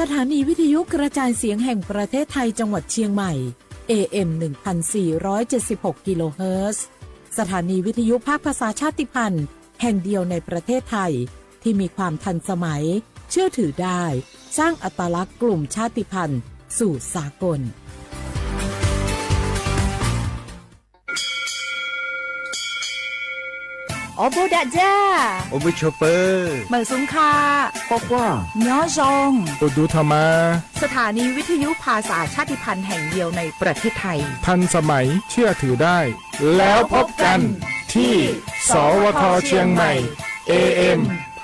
สถานีวิทยุกระจายเสียงแห่งประเทศไทยจังหวัดเชียงใหม่ เอ เอ็ม หนึ่งพันสี่ร้อยเจ็ดสิบหก กิโลเฮิรตซ์ สถานีวิทยุภาคภาษาชาติพันธุ์แห่งเดียวในประเทศไทย ที่มีความทันสมัย เชื่อถือได้ สร้างอัตลักษณ์กลุ่มชาติพันธุ์สู่สากล Ob peb dag zaj, ob peb chopawb, mam xub kha, quaj quaj, nyob zoo, tus dub tha mas. สถานีวิทยุภาษาชาติพันธุ์แห่งเดียวในประเทศไทย ทันสมัย เชื่อถือได้ แล้วพบกันที่ สวท เชียงใหม่ เอ เอ็ม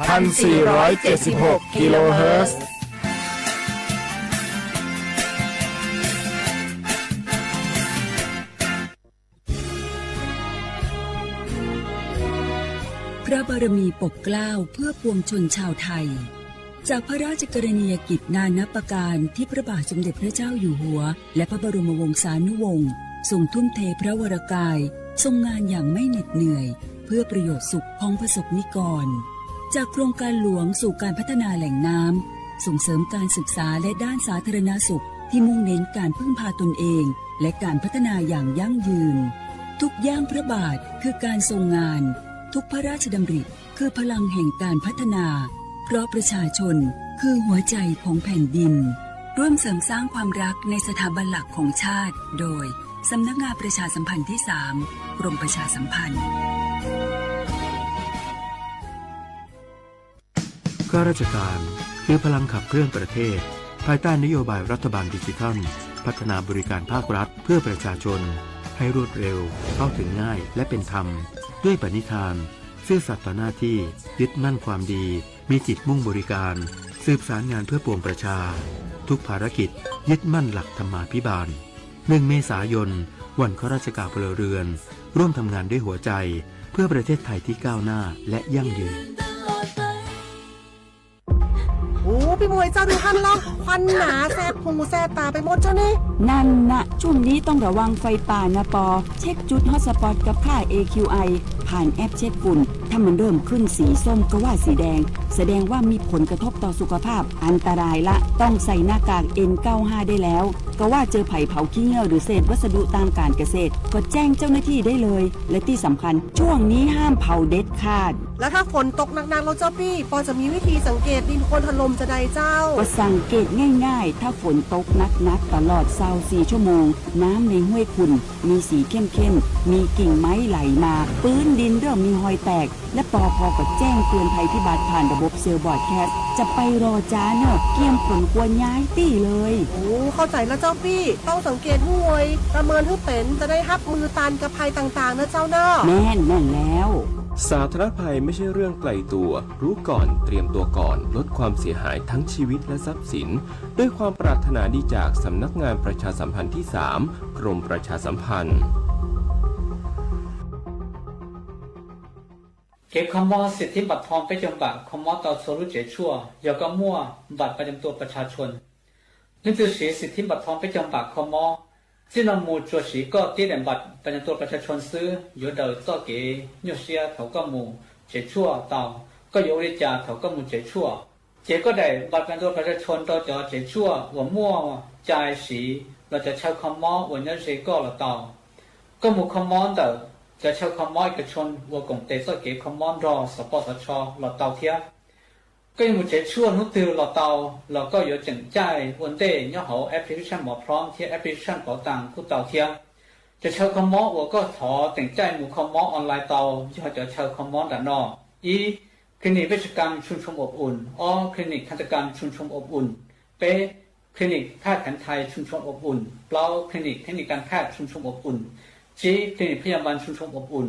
พันสี่ร้อยเจ็ดสิบหก กิโลเฮิรตซ์ พระบารมีปกเกล้าเพื่อปวงชนชาวไทย จากพระราชกรณียกิจนานับประการที่พระบาทสมเด็จพระเจ้าอยู่หัว และพระบรมวงศานุวงศ์ทรงทุ่มเทพระวรกาย ทรงงานอย่างไม่เหน็ดเหนื่อย เพื่อประโยชน์สุขของประสบนิกร จากโครงการหลวงสู่การพัฒนาแหล่งน้ำ ส่งเสริมการศึกษาและด้านสาธารณสุขที่มุ่งเน้นการพึ่งพาตนเอง และการพัฒนาอย่างยั่งยืน ทุกย่างพระบาทคือการทรงงาน ทุกพระราชดำริคือพลังแห่งการพัฒนา เพราะประชาชนคือหัวใจของแผ่นดิน ร่วมเสริมสร้างความรักในสถาบันหลักของชาติ โดย สำนักงานประชาสัมพันธ์ที่สาม กรมประชาสัมพันธ์ ข้าราชการคือพลังขับเคลื่อนประเทศ ภายใต้นโยบายรัฐบาลดิจิทัล พัฒนาบริการภาครัฐเพื่อประชาชน ให้รวดเร็ว เข้าถึงง่าย และเป็นธรรม ด้วยปณิธาน ซื่อสัตย์ต่อหน้าที่ ยึดมั่นความดี มีจิตมุ่งบริการ สืบสารงานเพื่อปวงประชา ทุกภารกิจยึดมั่นหลักธรรมาภิบาล หนึ่ง เมษายน วันข้าราชการพลเรือน ร่วมทำงานด้วยหัวใจ เพื่อประเทศไทยที่ก้าวหน้าและยั่งยืน Ub, peb mus ua txoj ntawd haj loj, khuam nas xes phoos xes tas peb mus tso ne. นั่นนะ ช่วงนี้ต้องระวังไฟป่านะปอ เช็คจุดฮอตสปอตกับค่า เอ คิว ไอ ผ่านแอปเช็คฝุ่น ถ้ามันเริ่มขึ้นสีส้มก็ว่าสีแดง แสดงว่ามีผลกระทบต่อสุขภาพ อันตรายละ ต้องใส่หน้ากาก เอ็น เก้าห้า ได้แล้ว ก็ว่าเจอไผ่เผาขี้เถ้าหรือเศษวัสดุตามการเกษตร ก็แจ้งเจ้าหน้าที่ได้เลย และที่สำคัญ ช่วงนี้ห้ามเผาเด็ดขาด แล้วถ้าฝนตกหนักๆ แล้วเจ้าปี้ ปอจะมีวิธีสังเกตดินโคลนถล่มจะใดเจ้า ก็สังเกตง่ายๆ ถ้าฝนตกหนักๆ ตลอดซาวสี่ชั่วโมง น้ำในห้วยขุ่นมีสีเข้มๆ มีกิ่งไม้ไหลมา พื้นดินเริ่มมีฮอยแตก และปอพอก็แจ้งเตือนภัยพิบัติผ่านระบบเซลล์บรอดแคสต์ จะไปรอจ้าเนอะ เกียมขนครัวย้ายตี้เลย โอ้ เข้าใจแล้วเจ้าปี้ ต้องสังเกตห้วย ประเมินให้เป็น จะได้ฮับมือต้านกับภัยต่างๆ นะเจ้าเนอะ แม่น แม่นแล้ว สาธารณภัยไม่ใช่เรื่องไกลตัว รู้ก่อน เตรียมตัวก่อน ลดความเสียหายทั้งชีวิตและทรัพย์สิน ด้วยความปรารถนาดีจากสำนักงานประชาสัมพันธ์ที่สาม กรมประชาสัมพันธ์ Kev kho mob สิทธิบัตรทอง peb caug npam kho mob tau txhua lub tsev tshuaj yog koj muaj บัตรประจำตัวประชาชน Leej twg siv สิทธิบัตรทอง peb caug npam kho mob, txij no mus tsuas siv koj tib daim บัตรประจำตัวประชาชน xwb yuav daws txoj kev nyuaj siab thaum koj mus tsev tshuaj tau. Koj yuav ua li cas thaum koj mus tsev tshuaj? Cev koj daim บัตรประจำตัวประชาชน rau cov tsev tshuaj uas muaj cai siv los cov chaw kho mob uas nyob ze koj los tau. Koj mus kho mob ntawm cov chaw kho mob เอกชน uas koom tes txoj kev kho mob nrog xov poj xov tsho los tau thiab. Koj yuav mus tsev tshuaj hnub twg los tau, los koj yuav cheem caij ua ntej nyob hauv application หมอพร้อม thiab application เป๋าตัง kuj tau thiab. Cov chaw kho mob uas koj thov cheem caij mus kho mob online tau yog cov chaw kho mob nram no: ib, Clinic เวชกรรมชุมชนอบอุ่น, ob, Clinic ทันตกรรมชุมชนอบอุ่น, peb, Clinic แพทย์แผนไทยชุมชนอบอุ่น, plaub, Clinic เทคนิคการแพทย์ชุมชนอบอุ่น, tsib, Clinic พยาบาลชุมชนอบอุ่น.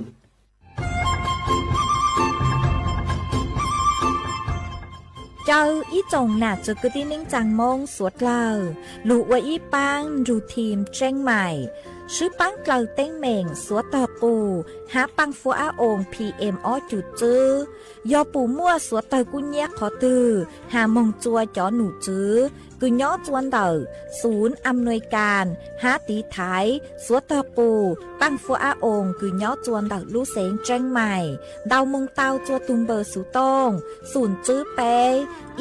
Caw ib tsoom nam txiv kwv tij neej tsaa Moob suav dlawg lug ua ib paab nrug thim tseeb maim. Swb paab dlaws teeb meem xuav tawg qus hab paaj fuab ab oos P M ob cum tswb. Yog pum muaj xuav tawg kub nyiab qhov twg has moog tsua cov num tswv kws nyob tsua ntawm xum am nuis kas hab tiv thaiv xuav tawg qus paaj fuab ab oos kws nyob tsua ntawm lub xeev Tseeb Mais ntau moog tau tsua tug npawb xuv tooj xum tswb peb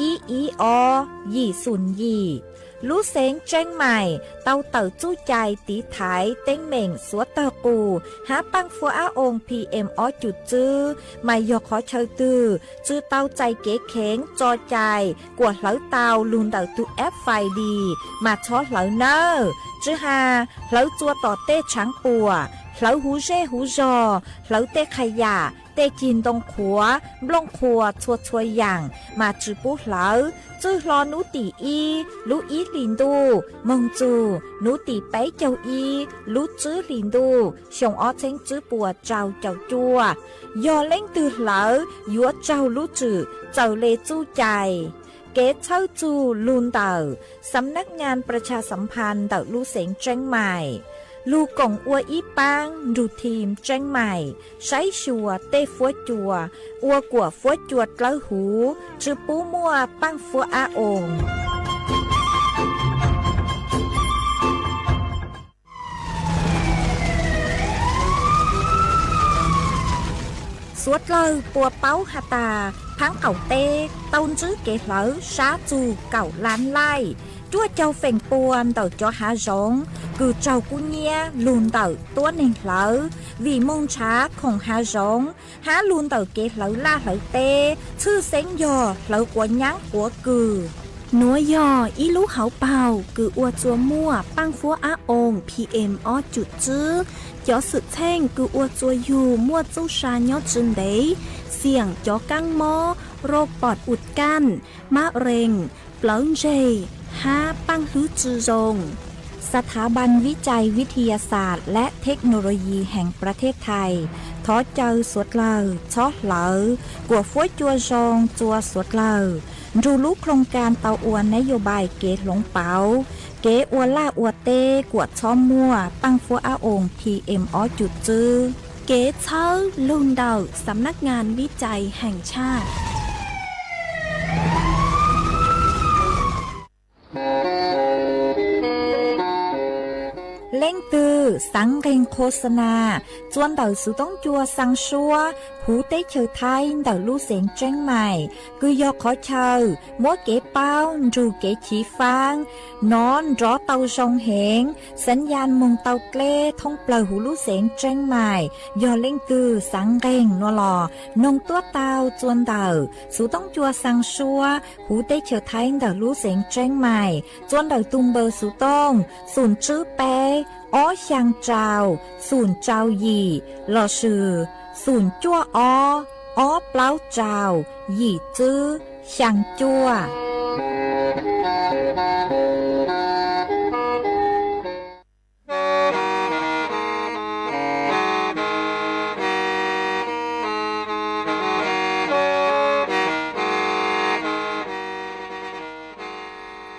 ib ib ob yim xum yim. Lub xeev Tseeb Mais tau tawm txuj cai tiv thaiv teeb meem xuav tawg qus hab paaj fuab ab oos P M ob cum tswb, mas yog qhov chaw twg tsi tau txais kev kheev tso cai kuas hlawv tau lug ntawm tug app Find Dis mas txhob hlawv nawb. Tsi has hlawv tsua tom tej tshaav puam, hlawv huv zej huv zog, hlawv tej qha yam, tej cig ntoo qhuav, nplooj qhuas txhua txhua yaam mas tsi pub hlawv. Txwj hlo nub tim ib lub ib hlis ntuj moog txug nub tim peb caug ib lub tswb hlis ntuj xyoo ob txheeb tswb puas rau caum cuaj. Yog leej twg hlawv yuav raug lub tswm txawm le txuj cai. Kev txhawb txug lug ntawm Xam Nab Ngas Pras Tshas Xam Phas ntawm lub xeev Tseeb Mais, lug koom ua ib paab nrug thim Tseeb Mais saib xyuas tej fuab cua ua kuas fuab cua dlawb huv, tsi pub muaj paaj fuab ab oos. Suav dlawg puas paub has tas, phaab qaum teb tau ntsib kev hlawv sab txug kaum lab laij, cuaj caug feem pua ntawm cov hav zoov kws raug kub nyiab lug ntawm tuab neeg hlawv, vim moog nrhav khoom hav zoov hab lug ntawm kev hlawv laj hlawv teb, tshwj xeeb yog hlawv quav nyaab quav kws. Nuav yog ib lub hauv paug kws ua tsua muaj paaj fuab ab oos P M ob cum tswb. Cov xwm txheej kws ua tsua yug muaj txuj sa nyob tsi ntev, xiam cov kaab mob, rau pom ua kaj, mab rees, plawv ntseg, hab paaj hlwb tsi zoo. Xas thav npas vib cai vib thi ya xas lab thej no lo yis heev pras thej thais thov caw suav dlawg txhob hlawv kuas fuab cua zoo tsua suav dlawg, nrug lub khloos kas tau ua nab yos npais kev hloov pauv, kev ua laj ua teb kuas txhob muaj paaj fuab ab oos P M ob cum tswb. Kev txhawb lug ntawm Xam Nab Ngas Vib Cai Heem Tshaj. Leej twg xaav nqeeg khos xa nas tsua ntawm xuv toob cua xaa suab huv teb chaws Thaib ntawm lub xeev Tseeb Mais, kws yog qhov chaw muab kev paub nrug kev chiv faab nov nrov tau zoo heev, xaav ya moog tau dleb thoob plawg huv lub xeev Tseeb Mais. Yog leej twg xaav nqeeg nuav los noog tuab tau tsua ntawm xuv toob cua xaa suab huv teb chaws Thaib ntawm lub xeev Tseeb Mais tsua ntawm tug npawb xuv tooj xum tswb peb ob xyaa rau xum rau yim lossis xum cuaj ob ob plaub rau yim tswb xyaa cuaj.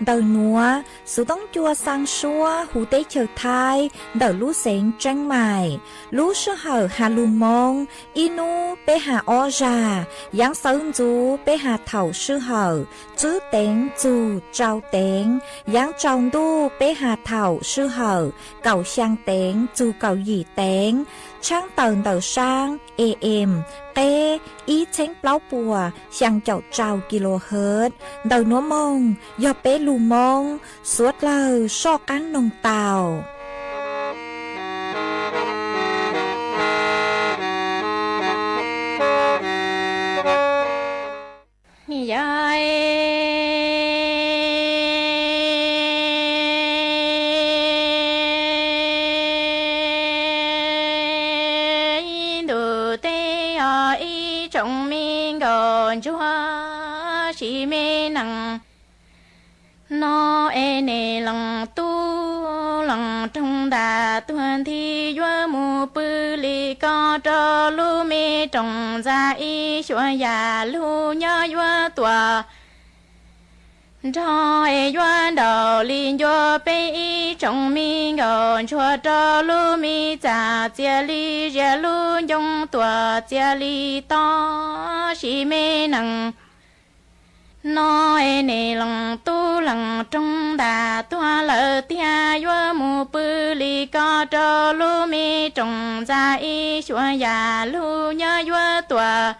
Ntawm nuav, xuv toob cua xaa suab huv teb chaws Thaib ntawm lub xeev Tseeb Mais, lub sij hawm has lug Moob, ib nub peb has ob zag, yaav xawv ntxuv peb has thaum sij hawm tswb teev txug rau teev, yaav tsaus ntuj peb has thaum sij hawm kaum xyaa teev txug kaum yim teev, tshaab tawm ntawm saab A M qeb ib txheeb plaub puas xyaa caum rau kilohertz. Ntawm nuav moog yog peb lug Moob, suav dlawg soj qaab noog tau. Ib ntus teb os ib tsoom me nkauj ntsuag, sis me neeg no es nej leej tub leej roog ntam tuag nthi yuav mus pw li ko rau lub me rooj ntxa ib xyuas yam lug nyob yuav tuaj nrog es yuav nraum li ncua peb ib tsoom me nkauj ntsuag rau lub me txaj txias li zias lub ncoo tuam txias li to sis me nees. No es nim leej tub leej roog ntam tuag lawm tiag yuav mus pw li ko rau lub me rooj ntxa ib xyuas yam lug nyob yuav tuam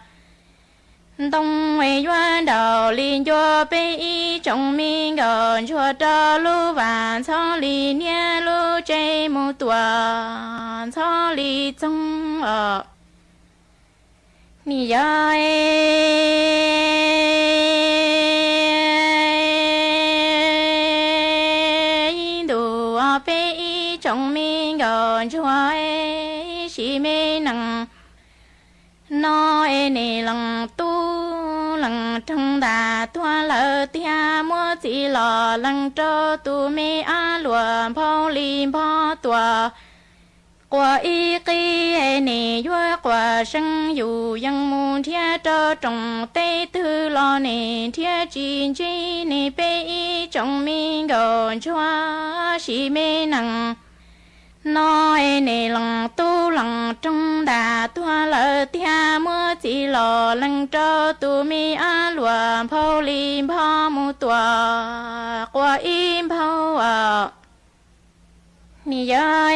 ntoo es yuav nraum li ncua peb ib tsoom me nkauj ntsuag rau lub vaj ntxhov li niab lub tsev mus tuam ntxhov li txoog os. Nim yog ib ntus os peb ib tsoom me nkauj ntsuag ib sim me nees. No es nim leej tub leej roog ntam tuag lawm tiag muab txiv los lees rau tus me ab luam nphau li npog tuam quas ib qib es nim yuav quas seeb yus yeej mus nrhiav rau rooj teb twg los nim nrhiav tsis ntsib nim peb ib tsoom me nkauj ntsuag sim me nees. No es nim leej tub leej roog ntam tuag lawm tiag muab txiv los lees rau tus me ab luam nphau li npog mus tuam quas ib nphau os. Nim yog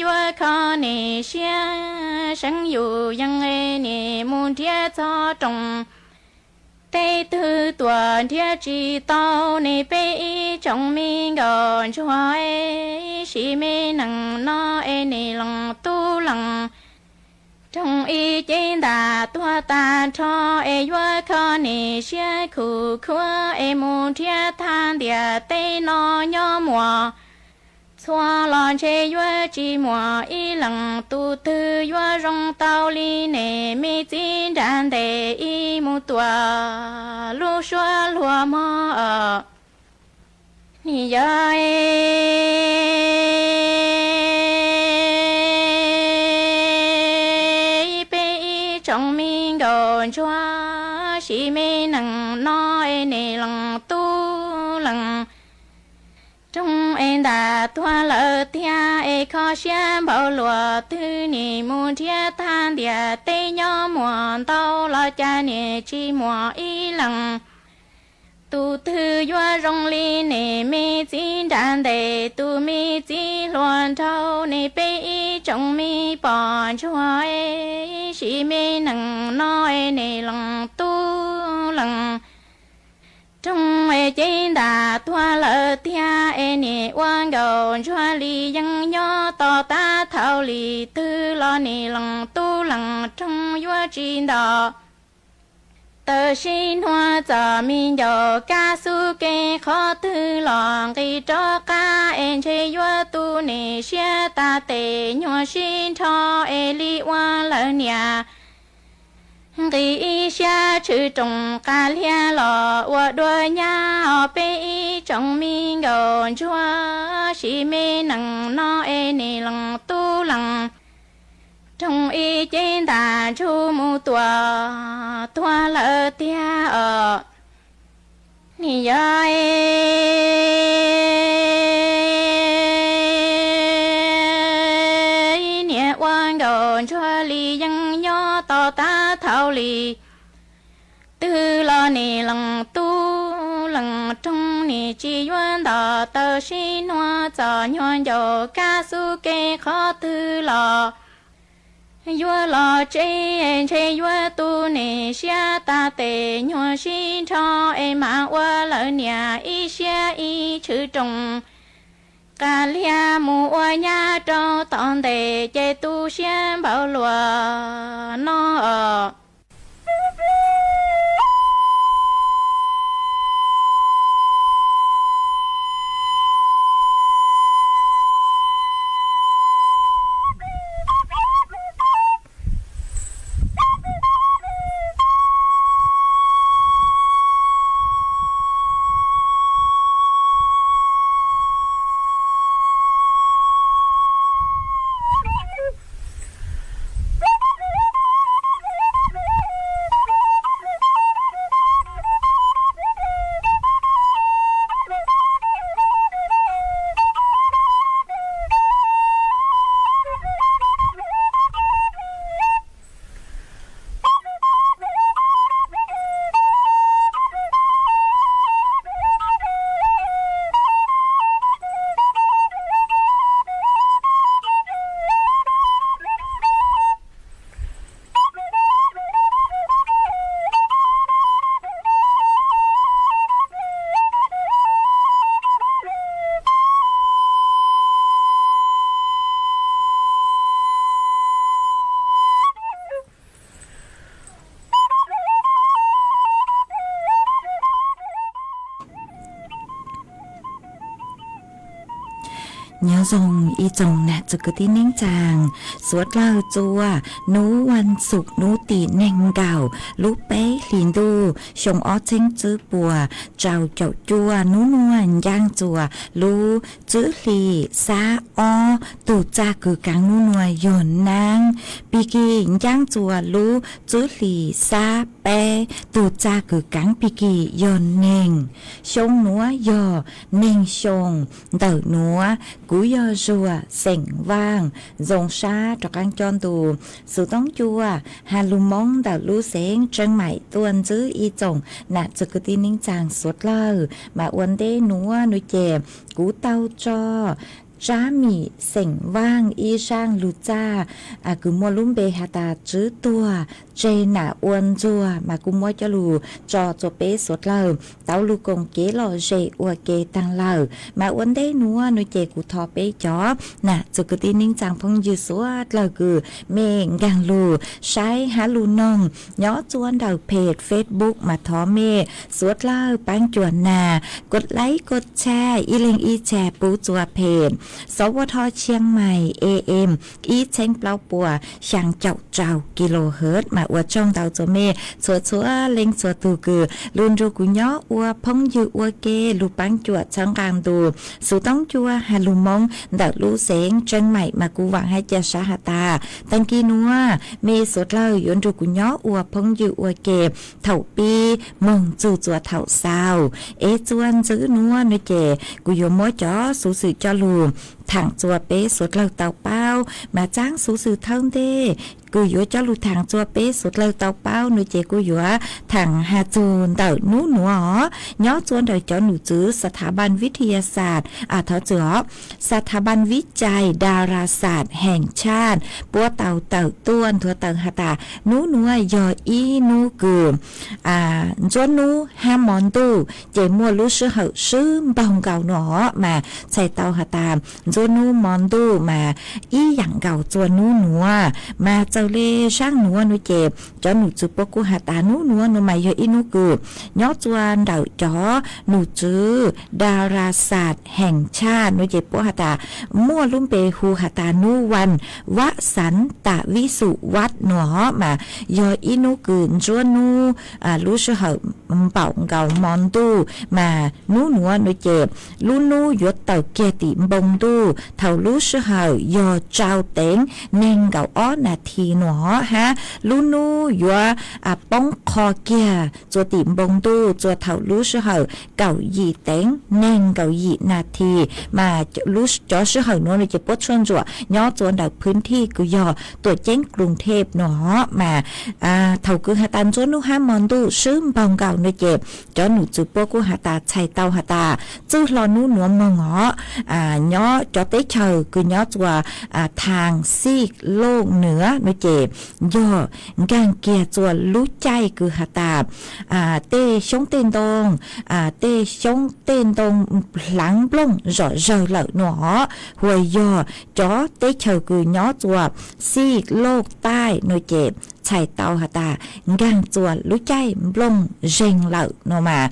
yuav kho nim siab seeb yus yeej nim mus nrhiav txog rooj teb twg tuam nrhiav tsis tau nim peb ib tsoom me nkauj ntsuag ib sim me nees. No es nim leej tub leej roog ib cev ntam tuag tag nrho es yuav kho nim siab khuv khuav es mus nrhiav thaj ntiaj teb no nyob muaj txhua los ntshe yuav tsis muaj ib leej tus twg yuav zoo tau li nim me txiv nra ntes ib mus tuam lub suab luag mog os. Nim yog peb ib tsoom me nkauj ntsuag sim me nees. No es nim leej tub leej roog es ntam tuag lawm tiag es kho siab npaum luaj twg nim mus nrhiav thaj ntiaj teb nyob muaj ntau los cas nim tsis muaj ib leej tus twg yuav zoo li nim me txiv nra ntes tus me txiv hluas nraug nim peb ib tsoom me poj ntsuag ib sim me nees. No es nim leej tub leej roog es cev ntam tuag lawm tiag es nim ua nkauj ntsuag li yeej nyob tos tab thaum li twg los nim leej tub leej roog yuav tsis nto taw sib hnua txom me ncaus kab xub ke qhov twg los nqis rov qab es ntshe yuav tu nim siab tas tes nyuag sib nrho es li ua lawv niam nqis ib siab tshwm rooj qas liag los ua dua nyab os peb ib tsoom me nkauj ntsuag sim me nees. No es nim leej tub leej roog ib cev ntam ntsuag mus tuam tuag lawm tiag os. Nim yog niam ua nkauj ntsuag li yeej nyob tos tab thaum li twg los nim leej tub leej roog nim tsis yuav nto taw sib hnua txom nyuag ncaus kab xub ke qhov twg los yuav los tseb es ntshe yuav tu nim siab tas tes nyuag sib nrho es mam ua lawv niam ib siab ib tshwm rooj qas liag mus ua nyab rau tom ntej ces tu siab npaum luaj no os. Nyob zoo ib tsoom nam txwv kwv tij neej tsaa, suav dlawg txua nub vas xuv nub tim neeg nkaum lub peb hlis ntuj xyoo ob txheeb tswb puas rau caum cuaj. Nub nuav ncaaj txua lub tswb hlis xab ob, tug txaj kws kaav nub nuav yog naab, pig kig ncaaj txua lub tswb hlis xab peb, tug txaj kws kaav pig kig yog neeg. Xyoo nuav yog neeg xyoo ntawm nuav. Kuv yog Zuag xeem Vaaj, zoo sab rov qaab coj ntu xuv toob cua has lug Moob ntawm lub xeev Tseeb Maim tuaj ntsib ib tsoom nam txwv kwv tij neej tsaa suav dlawg. Mas ua ntej nuav nuav ces kuv tau tso Tsaab Mim xeem Vaaj ib zaaj lug txaj kws muaj lub npe has tas Tswv Tuag Tseg Nam Ua Ntsuag, mas kuv muab coj lug tso txua peb suav dlawg tau lug koom kev lom zem ua ke taag lawm. Mas ua ntej nuav nuav ces kuv thov peb cov nam txwv kwv tij neej tsaa phooj ywg suav dlawg kws mej nkaag lug saib hab lug noog nyob txua ntawm peg Facebook, mas thov mej suav dlawg paab cuam nas kos laib kos tshaj ib leeg ib tshaj pub txua peg Sov Vo Tho Tshiab Mais A M ib txheeb plaub puas xyaa caum rau kilohertz. Mas ua tsaug ntau txua mej txhua txhua leej txhua tug kws lug nrug kuv nyob ua phooj ywg ua ke lug paab cuam txhawb nqaa ntu xuv toob cua has lug Moob ntawm lub xeev Tseeb Maim. Mas kuv vaam hab ca sab has tas taag kis nuav mej suav dlawg yuav nrug kuv nyob ua phooj ywg ua ke thaum pib moog txug txua thaum xaus. Es txua ntxiv nuav nuav ces kuv yuav muab cov xuv xwm coj lug thaam txua peb suav dlawg tau paub. Mas txaab xuv xwm thawj ntej kws yuav coj lug thaam txua peb suav dlawg tau paub nuav ces kuv yuav thaam has txug ntawm nub nuav os. Nyob txua ntawm cov num txwv สถาบันวิทยาศาสตร์ a thov txwm os, สถาบันวิจัยดาราศาสตร์แห่งชาติ puab tau tawm tuaj nthuav tawm has tas nub nuav yog ib nub kws ntsuab nub hab mo ntuj ces muaj lub sij hawm swb npaug nkaus nuav os. Mas txhais tau has tas ntsuab nub mo ntuj mas ib yaam nkaus txua nub nuav. Mas txawm le zaaj nuav nuav ces cov num txwv puab kuj has tas nub nuav nuav mas yog ib nub kws nyob txua ntawm cov num txwv ดาราศาสตร์แห่งชาติ nuav ces puab has tas muaj lub npe hu has tas nub vas วัสสันตวิสุวัติ nuav os. Mas yog ib nub kws ntsuab nub lub sij hawm npaum nkaus mo ntuj. Mas nub nuav nuav ces lub nub yuav tawm kiag tim npoo ntuj thaum lub sij hawm yog rau teev neeg nkaum ob nas this nuav os, hab lub nub yuav poob qho kiag txua tim npoo ntuj txua thaum lub sij hawm kaum yim teev neeg nkaum yim nas this. Mas cov sij hawm nuav nuav ces puab tshuaj ntsuam nyob txua ntawm พื้นที่ kws yog tuam ceeb กรุงเทพ nuav os. Mas thaum kws has tas ntsuab nub hab mo ntuj swb npaug nkaus nuav ces cov num txwv puab kuj has tas txhais tau has tas txwj hlo nub nuav moog os, nyob cov teb chaws kws nyob txua thaag xij looj nuav nuav ces yog nkaag kiag txua lub caij kws has tas tej xyoob tej ntoo, tej xyoob tej ntoo hlaav nplooj zom zawg lawm nuav os. Huas yog cov teb chaws kws nyob txua xij looj taij nuav ces txhais tau has tas nkaag txua lub caij nplooj zeeg lawm nuav mas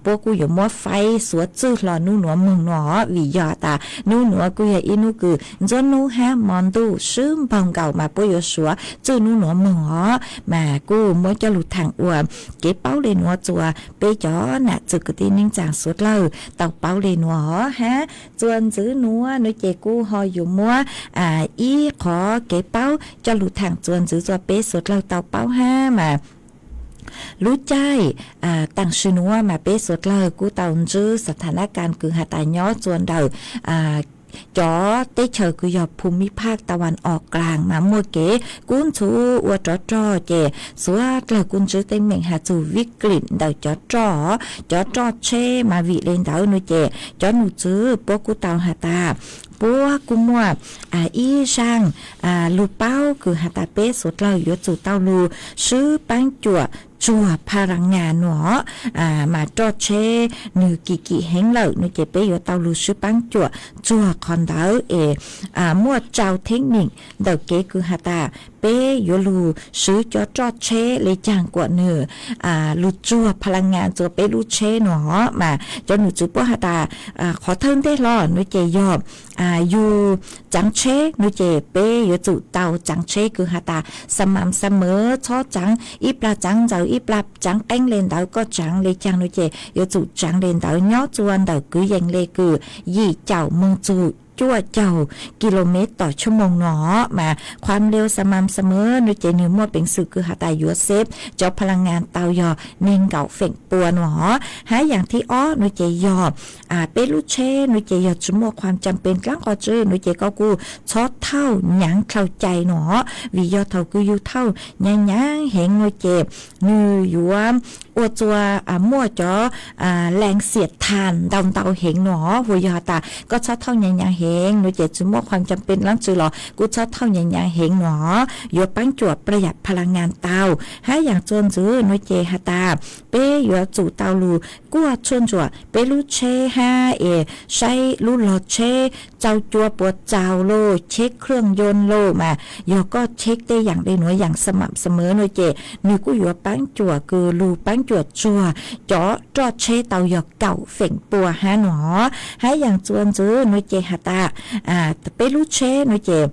puab kuj yuav muab faib suav txwj hlo nub nuav moog nuav os, vim yog has tas nub nuav kuj yog ib nub kws ntsuab nub hab mo ntuj swb npaug nkaus mas puab yuav suav txwj nub nuav moog os. Mas kuj muab coj lug thaam ua kev paub le nuav txua peb cov nam txwv kwv tij neej tsaa suav dlawg tau paub le nuav os. Hab txua ntxiv nuav nuav ces kuj ho yuav muab ib qhov kev paub coj lug thaam txua ntxiv txua peb suav dlawg tau paub hab mas lub caij taam sim nuav mas peb suav dlawg kuj tau ntsib สถานการณ์ kws has tas nyob txua ntawm cov teb chaws kws yog ภูมิภาคตะวันออกกลาง mas muaj kev kub ntxhuv ua rov rog ces suav dlawg kuj ntsib teeb meem has txug วิกฤต ntawm cov roj, cov roj tsheb. Mas vim le ntawd nuav ces cov num txwv puab kuj tau has tas puab kuj muaj ib zaaj lug paub kws has tas peb suav dlawg yuav tsum tau lug swb paab cuam tsuag pha la ngas no, mas roj tsheb nws kim kim heev lawm no ces peb yuav tau lug swb paab cuam tsuag qhov ntawd es muaj tsau theeb meem ntawm kev kws has tas peb yuav lug swb cov roj tsheb le caag kuas nws lug tsuag pha la ngas rua peb lub tsheb no. Mas cov nom tswv puab has tas qhov thawj ntej hlo no ces yog yug tsaav tsheb no ces peb yuav tsum tau tsaav tsheb kws has tas xa mam xa mawv, txhob tsaav ib plag tsaav ntxaws ib plag tsaav qeeb le ntawd, koj tsaav le caag no ces yuav tsum tsaav le ntawd nyob tsua ntawm kwv yees le kws yim caum moog txug cuaj caug ki lo mev tom tshua moog no. Mas qhuam leo xa mam xa mawv no ces nwg muaj peev xwm kws has tas yuav xeeb cov pha la ngas tau yog neeg nkaum feem pua no. Hab yaam thib ob no ces yog peb lub tsheb no ces yog tsi muaj qhuam cam pes dlaab qhov tsi no ces koj kuj txhob thauj nyaav dlhau cai no, vim yog thaum kws yug thauj nyaav nyaav heev no ces nwg yuav ua tsua muaj cov lees xiam thaam ntau ntau heev no. Hu yog has tas koj txhob thauj nyaav nyaav heev no ces tsi muaj qhuam cam pes dlaab tsi los kuj txhob thauj nyaav nyaav heev no, yuav paab cuam pla yam pha la ngas tau. Hab yaam tsua ntxiv no ces has tas peb yuav tsum tau lug kuaj tshuaj ntsuam peb lub tsheb hab es saib lub log tsheb tsau cua puas txaus lauj, cheb khwj yoo lauj. Mas yog koj cheb tej yaam le nuav yaam xa mam xa mawv no ces nwg kuj yuav paab cuam kws lug paab cuam tsuag cov roj tsheb tau yog kaum feem pua hab no. Hab yaam tsua ntxiv no ces has tas peb lub tsheb no ces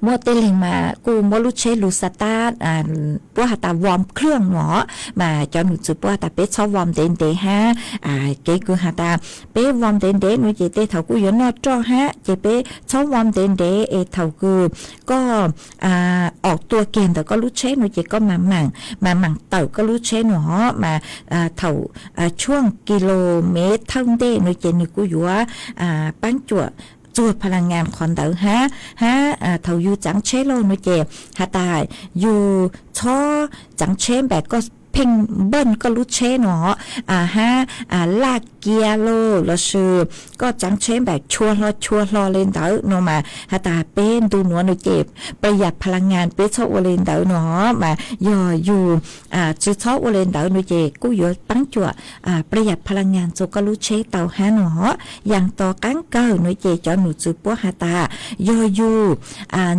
muaj tej leeg mas kuj muab lub tsheb lug xa tab puab has tas vom khwj no, mas cov nom tswv puab has tas peb txhob vom ntev ntev hab. Kev kws has tas peb vom ntev ntev no ces tej thaum kuj yuav noj roj hab, ces peb txhob vom ntev ntev es thaum kws koj aum tua kiag ntawm koj lub tsheb no ces koj mam maam, mam maam tawm koj lub tsheb no. Mas thaum tshuaj ki lo mev thawj ntej no ces nwg kuj yuav paab cuam tsuag pha la ngas qhov ntawd hab. Hab thaum yug tsaav tsheb lauj no ces has tas yug txhob tsaav tsheb npaam koj pheej npaj koj lub tsheb no hab laj kiav lauj lossis koj tsaav tsheb npaam chua hlo chua hlo le ntawd no mas has tas peb ntu nuav no ces pla yam pha la ngas peb txhob ua le ntawd no. Mas yog yug tsi txhob ua le ntawd no ces kuj yuav paab cuam pla yam pha la ngas rua koj lub tsheb tau hab no. Yaam tom qaab kawg no ces cov nom tswv puab has tas yog yug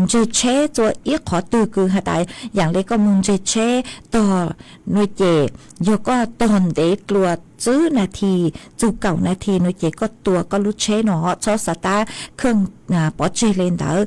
ntseg tsheb tsua ib qhov twg kws has tas yaam le koj moog ntseg tsheb tog no ces yog koj tog ntev dlua tsib nas this txug kaum nas this no ces koj tua koj lub tsheb no, txhob xa tab khwj pov tseg le ntawd,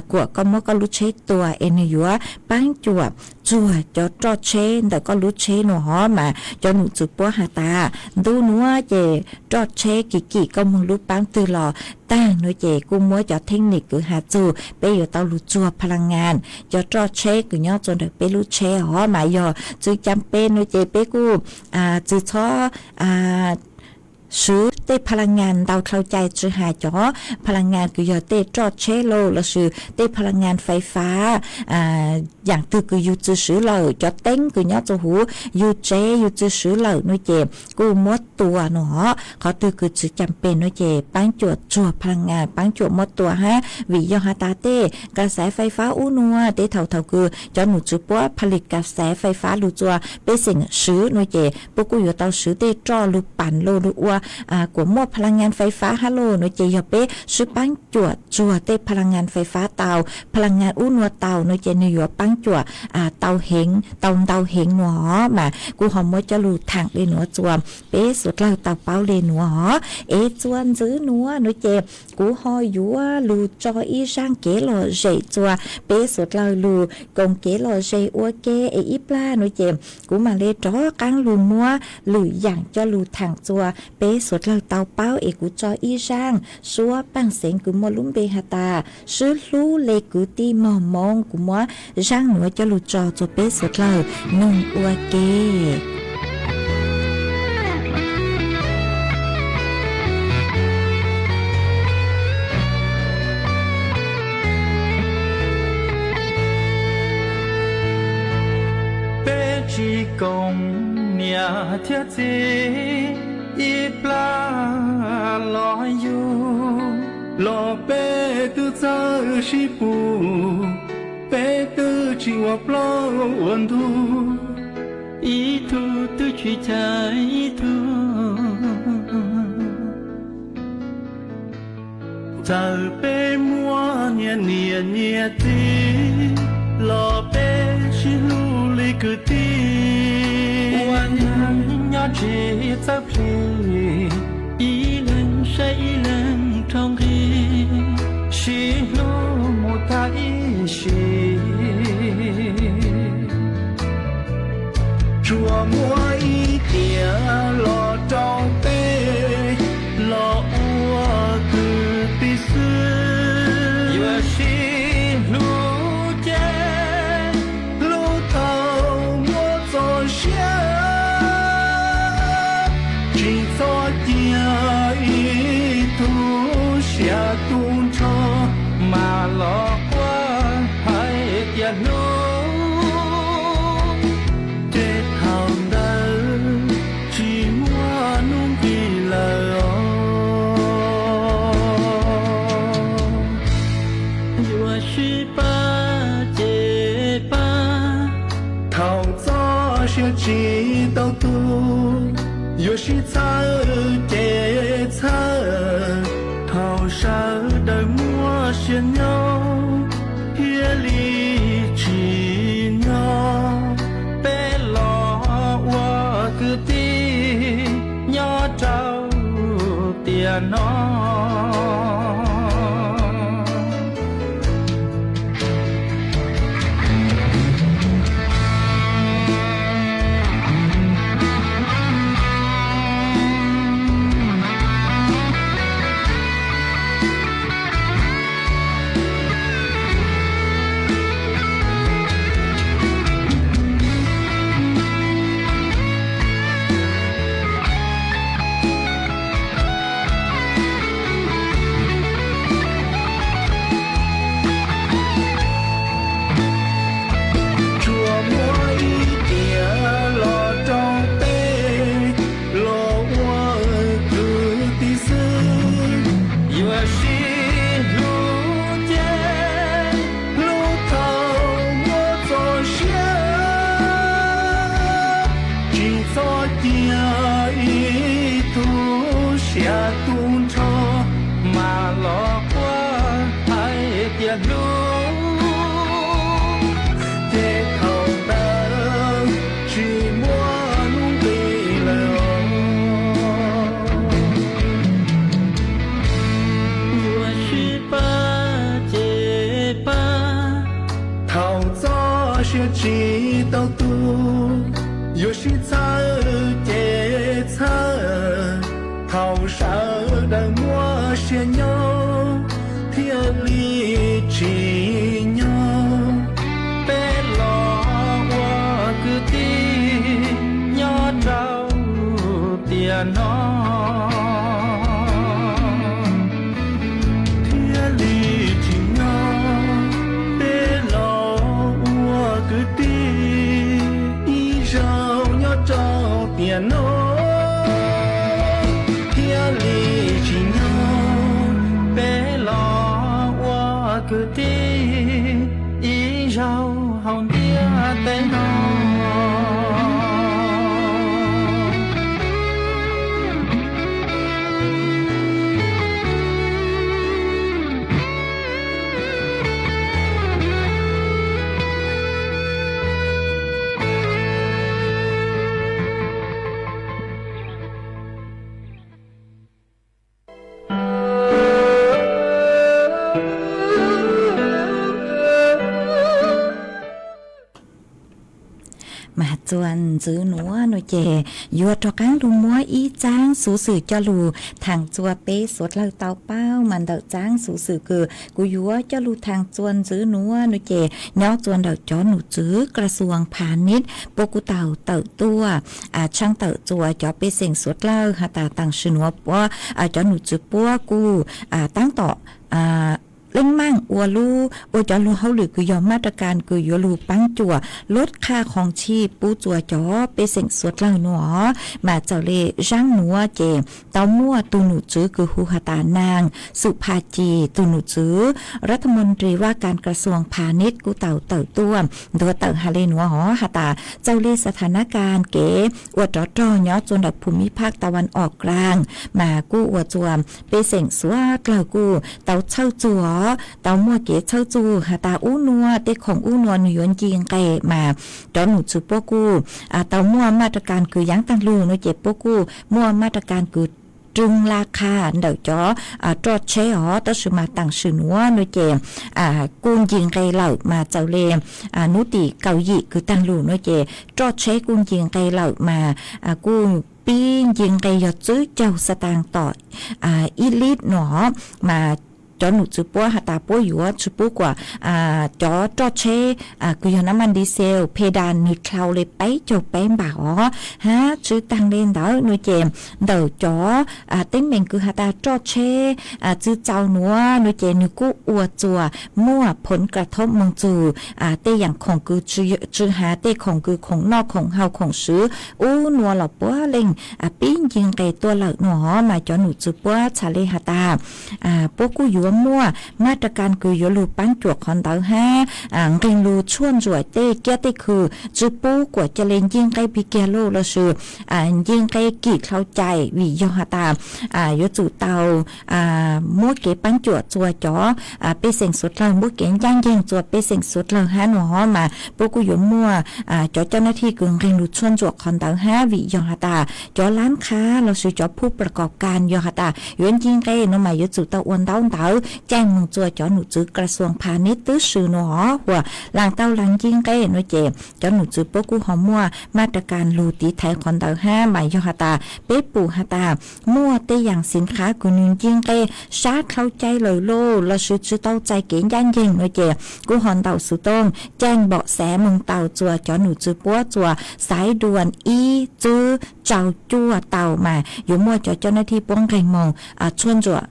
kuas koj muab koj lub tsheb tua es nwg yuav paab cuam tsuag cov roj tsheb ntawm koj lub tsheb no. Mas cov nom tswv puab has tas ntu nuav ces roj tsheb kim kim koj moog lub paab twg los taag no ces kuj muab cov theeb nim kws has txug peb yuav tau lug tsuag pha la ngas cov roj tsheb kws nyob tsua ntawm peb lub tsheb os. Mas yog tsi cam pes no ces peb kuj tsi txhob swv tej pha la ngas ntau dlhau cai tsi has cov pha la ngas kws yog tej roj tsheb lauj lossis tej pha la ngas fais fab yaam twg kws yug tsi swv lawm, cov teeb kws nyob tsua huv yug tsev yug tsi swv lawm no ces kuj muab tua no. Qhov twg kws tsi cam pes no ces paab cuam tsuag pha la ngas paab cuam muab tua hab, vim yog has tas tej ka xaiv fais fab ub nua tej thaum thaum kws cov nom tswv puab pha li ka xaiv fais fab lug tsua pej xeem swv no ces puab kuj yuav tau swv tej roj lug paam lug lug ua kuas muaj pha la ngas fais fab hab lauj no ces yog peb swb paab cuam tsuag tej pha la ngas fais fab tau, pha la ngas ub nua tau no ces nwg yuav paab cuam tau heev tau ntau heev nua. Mas kuv ho muab coj lug thaam le nuav tsua peb suav dlawg tau paub le nuav os. Es tsua ntxiv nuav no ces kuv ho yuav lug tso ib zaaj kev lom zem tsua peb suav dlawg lug koom kev lom zem ua ke es ib plag no ces kuv mam le rov qaab lug muab lwm yaam coj lug thaam tsua peb suav dlawg tau paub. Es kuv tso ib zaaj suab paaj xeev kws muaj lub npe has tas Swb Hlub le Kwv Tij Mog Hmoov, kuv muab zaaj nuav coj lug tso tsua peb suav dlawg noog ua ke. Peb tsis koom niam thiab txiv ib plag los yug, los peb twb txawj sib pug, peb twb tsis ua plaub ua ntug. Ib tug twb tsis chawj ib tug. Txawm peb muaj nyias niam nyias txiv los peb sib hlub li kwv tij. Ua neej nyob tsis txawj plig, ib leeg saib ib leeg rau nqi, sib hlub mus tag ib sim. Tsuas muaj ib tiam los rau peb los ua kwv tij xwb. Yuav sib hlub ces hlub thaum muaj txoj sia, tsis txhob cia ib tug sia tu nrho mas los quaj hais tias hlub, ces thaum ntawd tsis muaj hnub nqis lawm os. Yuav sib pab ces pab, thaum txoj sia tsis tau tu. Yuav sib txhawb ces txhawb, thaum sawv daws muaj sia nyob thiaj li tsim nyog. Peb los ua kwv tij nyob rau tiam no. Tsuas muaj ib tiam los rau peb los ua kwv tij xwb. Yuav sib hlub ces hlub thaum muaj txoj sia, tsis txhob cia ib tug sia tu nrho mas los quaj hais tias hlub, ces thaum ntawd tsis muaj hnub nqis lawm. Yuav sib pab ces pab, thaum txoj sia tsis tau tu. Yuav sib txhawb ces txhawb, thaum sawv daws muaj sia nyob thiaj li tsim nyog. Peb los ua kwv tij nyob rau tiam no thiaj li tsim nyog. Peb los ua kwv tij ib zaug nyob rau tiam no thiaj li tsim nyog. Peb los ua kwv tij ib zaug hauv ntiaj teb no. Mas txuas ntxiv nuav no ces yuav rov qaab lug muab ib txaab xuv xwm coj lug thaam txua peb suav dlawg tau paub. Mas ntawm txaab xuv xwm kws kuv yuav coj lug thaam txua ntxiv nuav no ces nyob txua ntawm cov num tswv ກະຊວງພານິດ puab kuj tau tawm tuaj tshaaj tawm txua cov pej xeem suav dlawg has tas taam sim nuav puab cov num tswv puab kuj taab tom teeb meem ua lub, ua cov luag hauj lwm kws yog maj ra kas kws yuav lug paab cuam lub qhaj qhoo tshij pub rua cov pej xeem suav dlawg nuav, mas txawm le zaab nuav ces tau muaj tug num tswv kws hu has tas naag Xum Pha Ci, tug num tswv rab tha moos ris vaj kas kra xuas pha neb kuj tau tawm tuaj ntuav tawm has le nuav hov has tas txawm le xa tha nab kas kev ua rov rog nyob rua ntawm phum mib phaj ta vas os klaag, mas kuj ua rua pej xeem suav dlawg kuj tau txhawj txug os, tau muaj kev txhawj txug has tas ub nuav tej khoom ub nuav nwg yuav nce nqe, mas cov num tswv puab kuj tau muaj maj ra kas kws yaav taag lug nuav ces puab kuj muaj maj ra kas kws rwg la qha ntawm cov roj tsheb os, tab sis mas taam sim nuav nuav ces kuj nce nqe lawm, mas txawm le nub tim kaum yim kws taag lug nuav ces roj tsheb kuj nce nqe lawm, mas kuj pib nce nqe yog tswb caug xa taas tom ib lib nuav, mas cov num tswv puab has tas puab yuav tsi pub kuas cov roj tsheb kws yog nab maj di xel phe das nwg dlhau le peb caug peb npam os, hab tsi taag le ntawd nuav ces ntawm cov teeb meem kws has tas roj tsheb tsi txaus nuav nuav ces nwg kuj ua rua muaj phoov kas thob moog txug tej yaam khoom kws tsi has tej khoom kws khoom noj khoom haus khoom swv ub nuav los puab leej pib nce nqe tuaj lawm nuav, mas cov num tswv puab txhad le has tas puab kuj yuav muaj maj ra kas kws yuav lug paab cuam qhov ntawd hab nqee lug tshuaj ntsuam tej kiab tej khw, tsi pub kuas ca le nce nqe pig kiag lug lossis nce nqe kim dlhau cai, vim yog has tas yuav tsum tau muab kev paab cuam rua cov pej xeem suav dlawg, muab kev ncaaj nceeg rua pej xeem suav dlawg hab nuav hov, mas puab kuj yuav muaj cov coj nab thij kws nqee lug tshuaj ntsuam qhov ntawd hab, vim yog has tas cov lab qha lossis cov phuj pla kaum kas yog has tas yuav nce nqe nuav mas yuav tsum tau ua ntaub ntawv caij moog rua cov num tswv kas xuas pha neb tub si nuav hov, huam laas tau laas nce nqe nuav ces cov num tswv puab kuj ho muaj maj ra kas lug tiv thaiv qhov ntawd hab, mas yog has tas peb pum has tas muaj tej yaam xim qhab kws nwg nce nqe sab dlhau cai lawm lug lossis tsi tau txais kev ncaaj nceeg nuav ces kuj ho ntaus xuv tooj caij npom xav moog tau rua cov num tswv puab rua xaiv duas ib tswb rau cuaj tau, mas yuav muaj cov coj nab thij puab nqeeg moog tshuaj ntsuam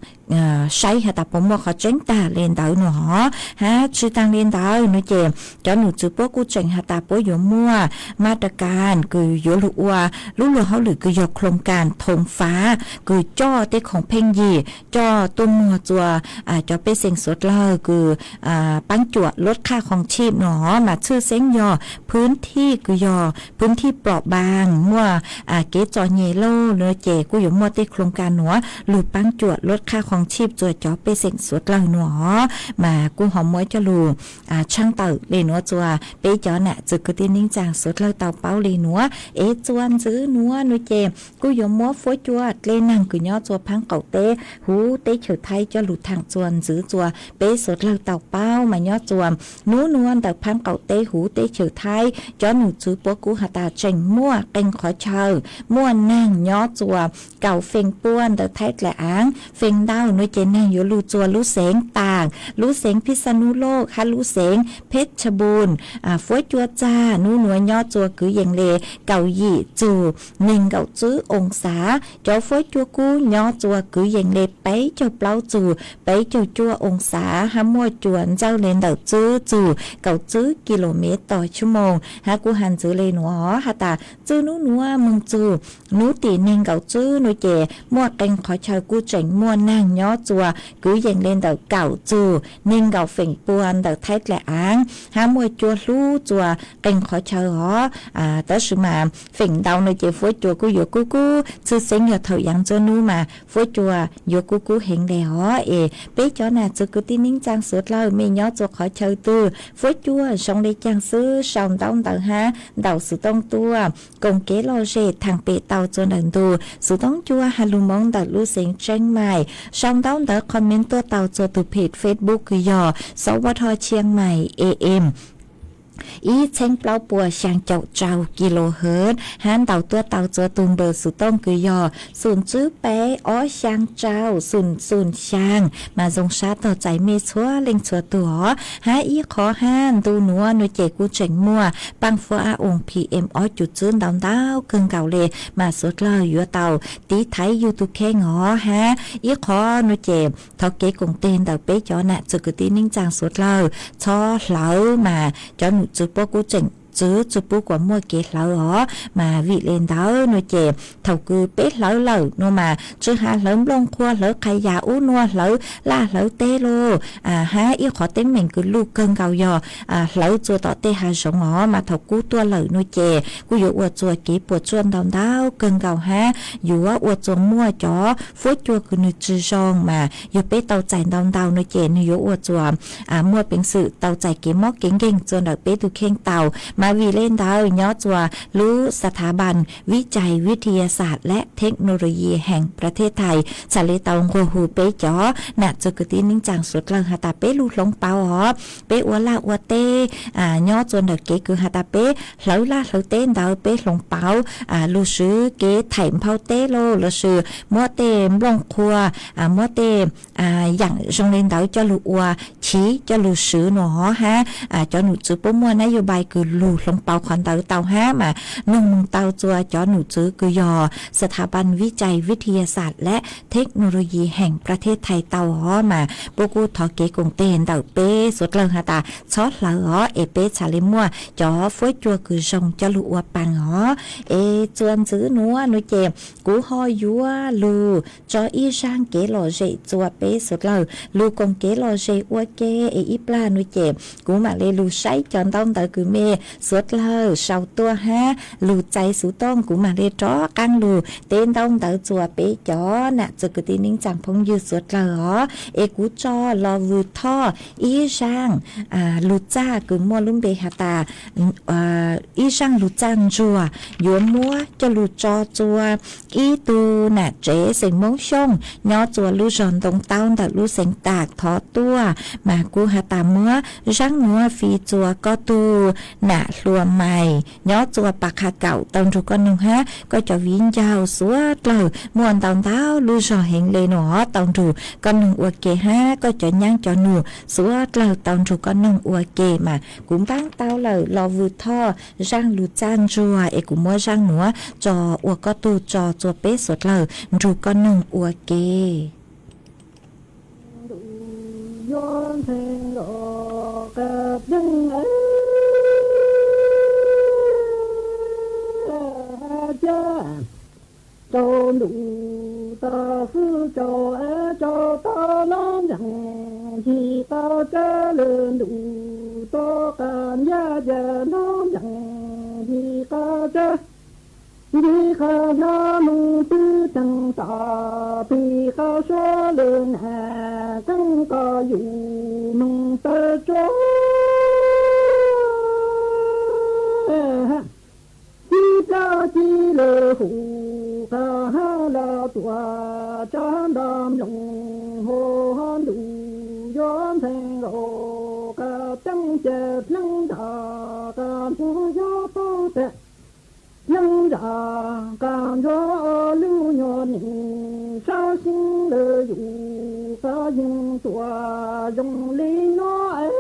saib has tas puas muaj qhov tseeb taag le ntawd nuav hov. Hab tsi taag le ntawd nuav ces cov num tswv puab kuj tseem has tas puab yuav muaj maj ra kas kws yuav lug ua lub luag hauj lwm kws yog khloov kas thoov fav kws coj tej khoom pheej yig coj tuaj muag rua cov pej xeem suav dlawg kws paab cuam lub qhaj qhoo tshij nuav hov, mas tshwj xeeb yog phwv thij kws yog phwv thij plom npaas muaj kev txom nyem lug nuav ces kuj yuav muaj tej khloov kas nuav lug paab cuam lub qhaj qhoo tshij rua cov pej xeem suav dlawg nuav hov, mas kuj ho muab coj lug tshaaj tawm le nuav rua peb cov nam txiv kwv tij neej tsaa suav dlawg tau paub le nuav. Es rua ntxiv nuav nuav ces kuj yuav muab fuab cua dlej naag kws nyob rua phaab qaum teb huv teb chaws Thaib coj lug thaam rua ntxiv rua peb suav dlawg tau paub, mas nyob rua nub nuav ntawm phaab qaum teb huv teb chaws Thaib cov num tswv puab kuj has tas tseem muaj qee qhov chaw muaj naag nyob rua kaum feem pua ntawm Thaib dlaim aav. Feem ntau nuav ces naag yuav lug rua lub xeev Taag, lub xeev Phij Xa Nub Loj hab lub xeev Phej Tha Npun. Fuab cua txag nub nuav nyob rua kwv yees le kaum yim txug neeg nkaum tswb oo xav. Cov fuab cua kub nyob rua kwv yees le peb caug plaub txug peb caug cuaj oo xav hab muaj cua ntsawj le ntawm tswb txug kaum tswb ki lo mev tog xuab moos hab kuj has ntxiv le nuav has tas txij nub nuav moog txug nub tim neeg nkaum tswb nuav ces muaj qee qhov chaw kuj tseem muaj naag nyob rua kwv yees le ntawm kaum txug neeg nkaum feem pua ntawm Thaib dlaim aav hab muaj cua hlub rua qee qhov chaw hov. Tab sis mas feem ntau nuav ces fuab cua kuj yuav kub kub, tshwj xeeb yog thaum yaav nruab nub mas fuab cua yuav kub kub heev le hov. Es peb cov nam txiv kwv tij neej tsaa suav dlawg mej nyob rua qhov chaw twg fuab cua zoo le caag xwb sau ntaub ntawv hab ntaus xuv tooj tuaj koom kev lom zem thaam pem tau rua ntawm ntu xuv tooj cua has lug moov ntawm lub xeev Tseeb Maim. Sau ntaub ntawv comment tuaj tau rua tug page Facebook kws yog Sov Vaj Thoj Tshiab Maim A M. ib txheeb plaub puas xyaa caum rau kis lus hawv hab ntaus tuaj tau txua tug npawb xuv tooj kws yog xum tswb peb ob xyaa rau xum xum xyaa mas zoo sab tog txais mej txhua leej txhua tug os. Hab ib qhov hab ntu nuav nuav ces kuj tseem muaj paaj fuab ab oos P M ob cum tswb ntau ntau kawg nkaus le mas suav dlawg yuav tau tiv thaiv yug tug kheej os. Hab ib qhov nuav ces thov kev koom teg ntawm peb cov nam txwv kwv tij neej tsaa suav dlawg txhob hlawv mas cov num tswv puab kuj tseem txwv tsi pub kuas muaj kev hlawv os. Mas vim le ntawd nuav ces thaum kws peb hlawv lawm nuav mas tsi has hlawv nplooj qhuav, hlawv qha yas ub nuav, hlawv laj hlawv teb lauj, hab ib qhov teeb meem kws luj kawg nkaus yog hlawv txua tom tej hav zoov os mas thaum kub tuaj lawm nuav ces kuj yuav ua txua kev puam tsuaj ntau ntau kawg nkaus hab yuav ua txua muaj cov fuab cua kws nwg tsi zoo mas yog peb tau txais ntau ntau nuav ces nwg yuav ua txua muaj peev xwm tau txais kev mob kev nkeeg txua ntawm peb tug kheej tau. Mas vim le ntawd nyob txua lub ສະຖາບັນວິໄຈວິທະຍາສາດ ແລະ ເທັກໂນໂລຢີ ແຫ່ງປະເທດໄທ txhaj le tau nqua hu peb cov nam txwv kwv tij neej tsaa suav dlawg has tas peb lug hloov pauv os, peb ua laj ua teb nyob txua ntawm kev kws has tas peb hlawv laj hlawv teb ntawd peb hloov pauv lug swv kev thaim nphau teb lauj, lossis muab tej nplooj qhuav, muab tej yaam zoo le ntawd coj lug ua chiv coj lug swv nuav hab cov num tswv puab muaj nab yau npai kws lug hloov pauv qhov ntawd tau hab mas nug moog tau txua cov num tswv kws yog ສະຖາບັນວິໄຈວິທະຍາສາດ ແລະ ເທັກໂນໂລຢີ ແຫ່ງປະເທດໄທ tau os mas puab kuj thov kev koom teg ntawm peb suav dlawg has tas txhob hlawv os es peb txhaj le muaj cov fuab cua kws zoo coj lug ua paas os. Es txua ntxiv nuav nuav ces kuv ho yuav lug tso ib zaaj kev lom zem txua peb suav dlawg lug koom kev lom zem ua ke es ib plag nuav ces kuv mam le lug saib cov ntaub ntawv kws mej suav dlawg sau tuaj hab lug txais xuv tooj kuv mam le rov qaab lug teb ntaub ntawv txua peb cov nam txwv kwv tij neej tsaa phooj ywg suav dlawg os. Es kuv tso Los Vwm Thoj ib zaaj lug txaj kws muaj lub npe has tas ib zaaj lug txaj ntsuag yuav muab coj lug tso txua ib tug nam tsev xeem Moob Xyooj nyob txua lub zog Ntoo Taub ntawm lub xeev Tam Thov tuaj mas kuv has tas muab zaaj nuav fij txua koj tug nam hluas mais nyob txua Pas Qha Kaum tau nrug koj noog hab koj cov viv ncaus suav dlawg muaj ntau ntau lub zog heev le nuav tau nrug koj noog ua ke hab koj cov nyaab cov nug suav dlawg tau nrug koj noog ua ke mas kuv npaab tau lawm Los Vwm Thoj zaaj lug txaj ntsuag es kuv muab zaaj nuav tso ua koj tug tso txua peb suav dlawg nrug koj noog ua ke. Rau ntuj tau xwb rau es rau tau los ncees, ncig qab tsawb lwm ntuj tau qab ncaj ces los ncees ncig qab tsawb. Ncig qab nyob moog twb teeg tas, pig qab suav lwm nam qeej koj yug moog tawm tsuag. Ci plab ci lwm hu qab hab los tuam tsab nta mloog hab ntuj yuav ntxhee nkaus qab teeb ces pleev nram qab ntsuag yuav tau tes. Pleev nram qab ntsuag lub nyuag neeg sab xeeb lawm yus qab yeej tuam zoo li no es.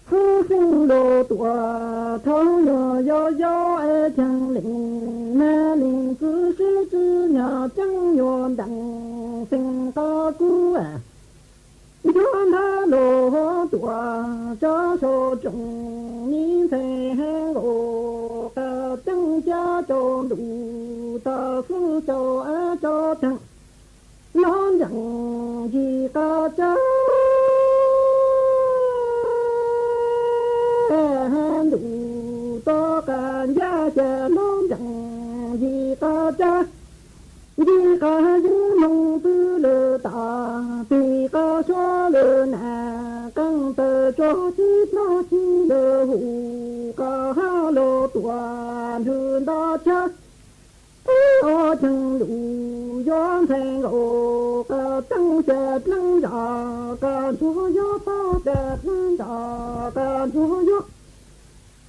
Xwb xeeb los tuam thaum nyuag yau yau es cheem leej nab leej txwv sib txwv nyag ceeb nyuag ntees xeeb qab kub. Yuav nthab los tuam tsab sau tsoom nim ntxhee hab nkaus qab teeb cab rau ntuj tau xwb rau es rau teeg los ncees ncig qab tsawb. Hab ntuj tau qab ncaj ces los ncees ncig qab tsawb. Ncig qab yeeb moog twb lwm tas, pig qab suav lwm nam qeej tawm tsuag, ci plab ci lwm hu qab hab los tuam nrug nta chaw. Ob cheem lug yuav ntxhee nkaus qab teeb ces dleeb zam, kaj ntsuag yuav pab ces dleeb zam, kaj ntsuag yuav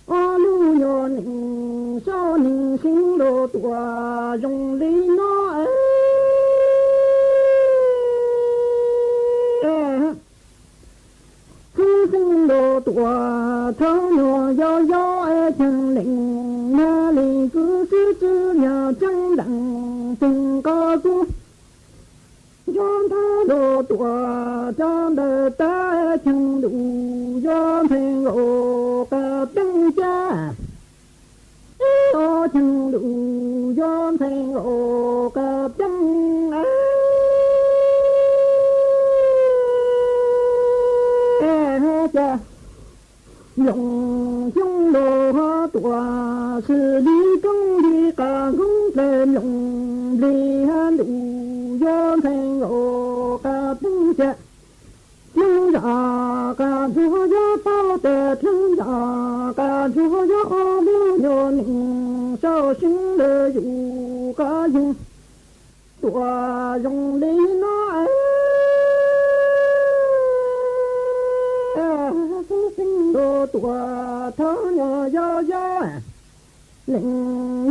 ob lub nyuag nees saum nees xeeb los tuaj zoo li no. Xeeb xeeb los tuaj thawb nyuag yau yau es cheem lees na li kuv sib tw nyog ceeb lees teeg koj kuv yuav ntawd los tuaj cov ntawd tab cheem ntuj yuav ntxhee nkaus qab teeb ca. Ib ob cheem ntuj yuav ntxhee nkaus qab teeb ca. Nploos xyoob los tuaj sib li koob li qab koob dlawg nploos nplig ntuj yuav ntxhee nkaus qab teeb ca. Dleeb zam, kaj ntsuag yuav pab ces dleeb zam, kaj ntsuag yuav ob lub nyuag nees saum xeeb lawm yus koj yeej tuaj zoo li no. Xeeb xeeb los tuaj thawb nyuag yau yau, lees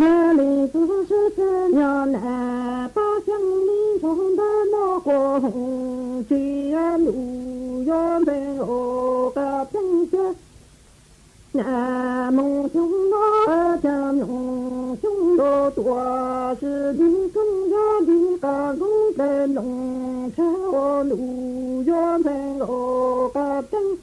na li kuv sib tw nyog na pab xyeeb li nrog ntawd los quas hoom tsis ntuj yuav ntxhee nkaus qab teeb ca. Na moos xyoob no cas nploos xyoob los tuaj sib li koob yog li qab koob dlawg nploos tshaj ua ntuj yuav ntxhee nkaus qab teeb.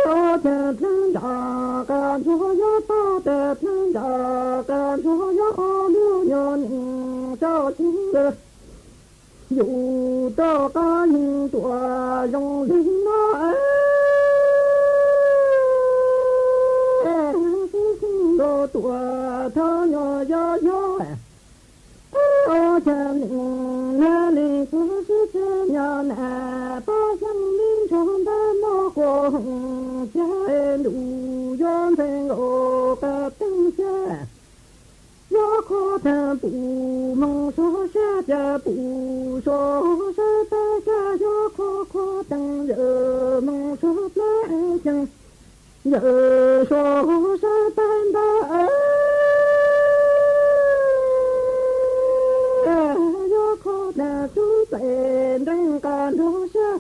Ob cas dleeb zam, kaj ntsuag yuav pab ces dleeb zam, kaj ntsuag yuav ob lub nyuag nees saum xeeb lawm yus rov qab yeej tuaj zoo li no. Xeeb xeeb los tuaj thawb nyuag yau yau, ob cas lees na li kuv sib tw nyog na pab xyeeb li nrog ntawd los quas hoom cas ntuj yuav ntxhee nkaus qab teeb ca. Yuav qhuav tag pum moos suav sab cas pum suav sab tab cas yuav qhuav qhuav teeb yawm moos suav plab cees yawm suav sab tab ntawd. Yuav qhuav tag tsub txais nreeb qab nrog sab,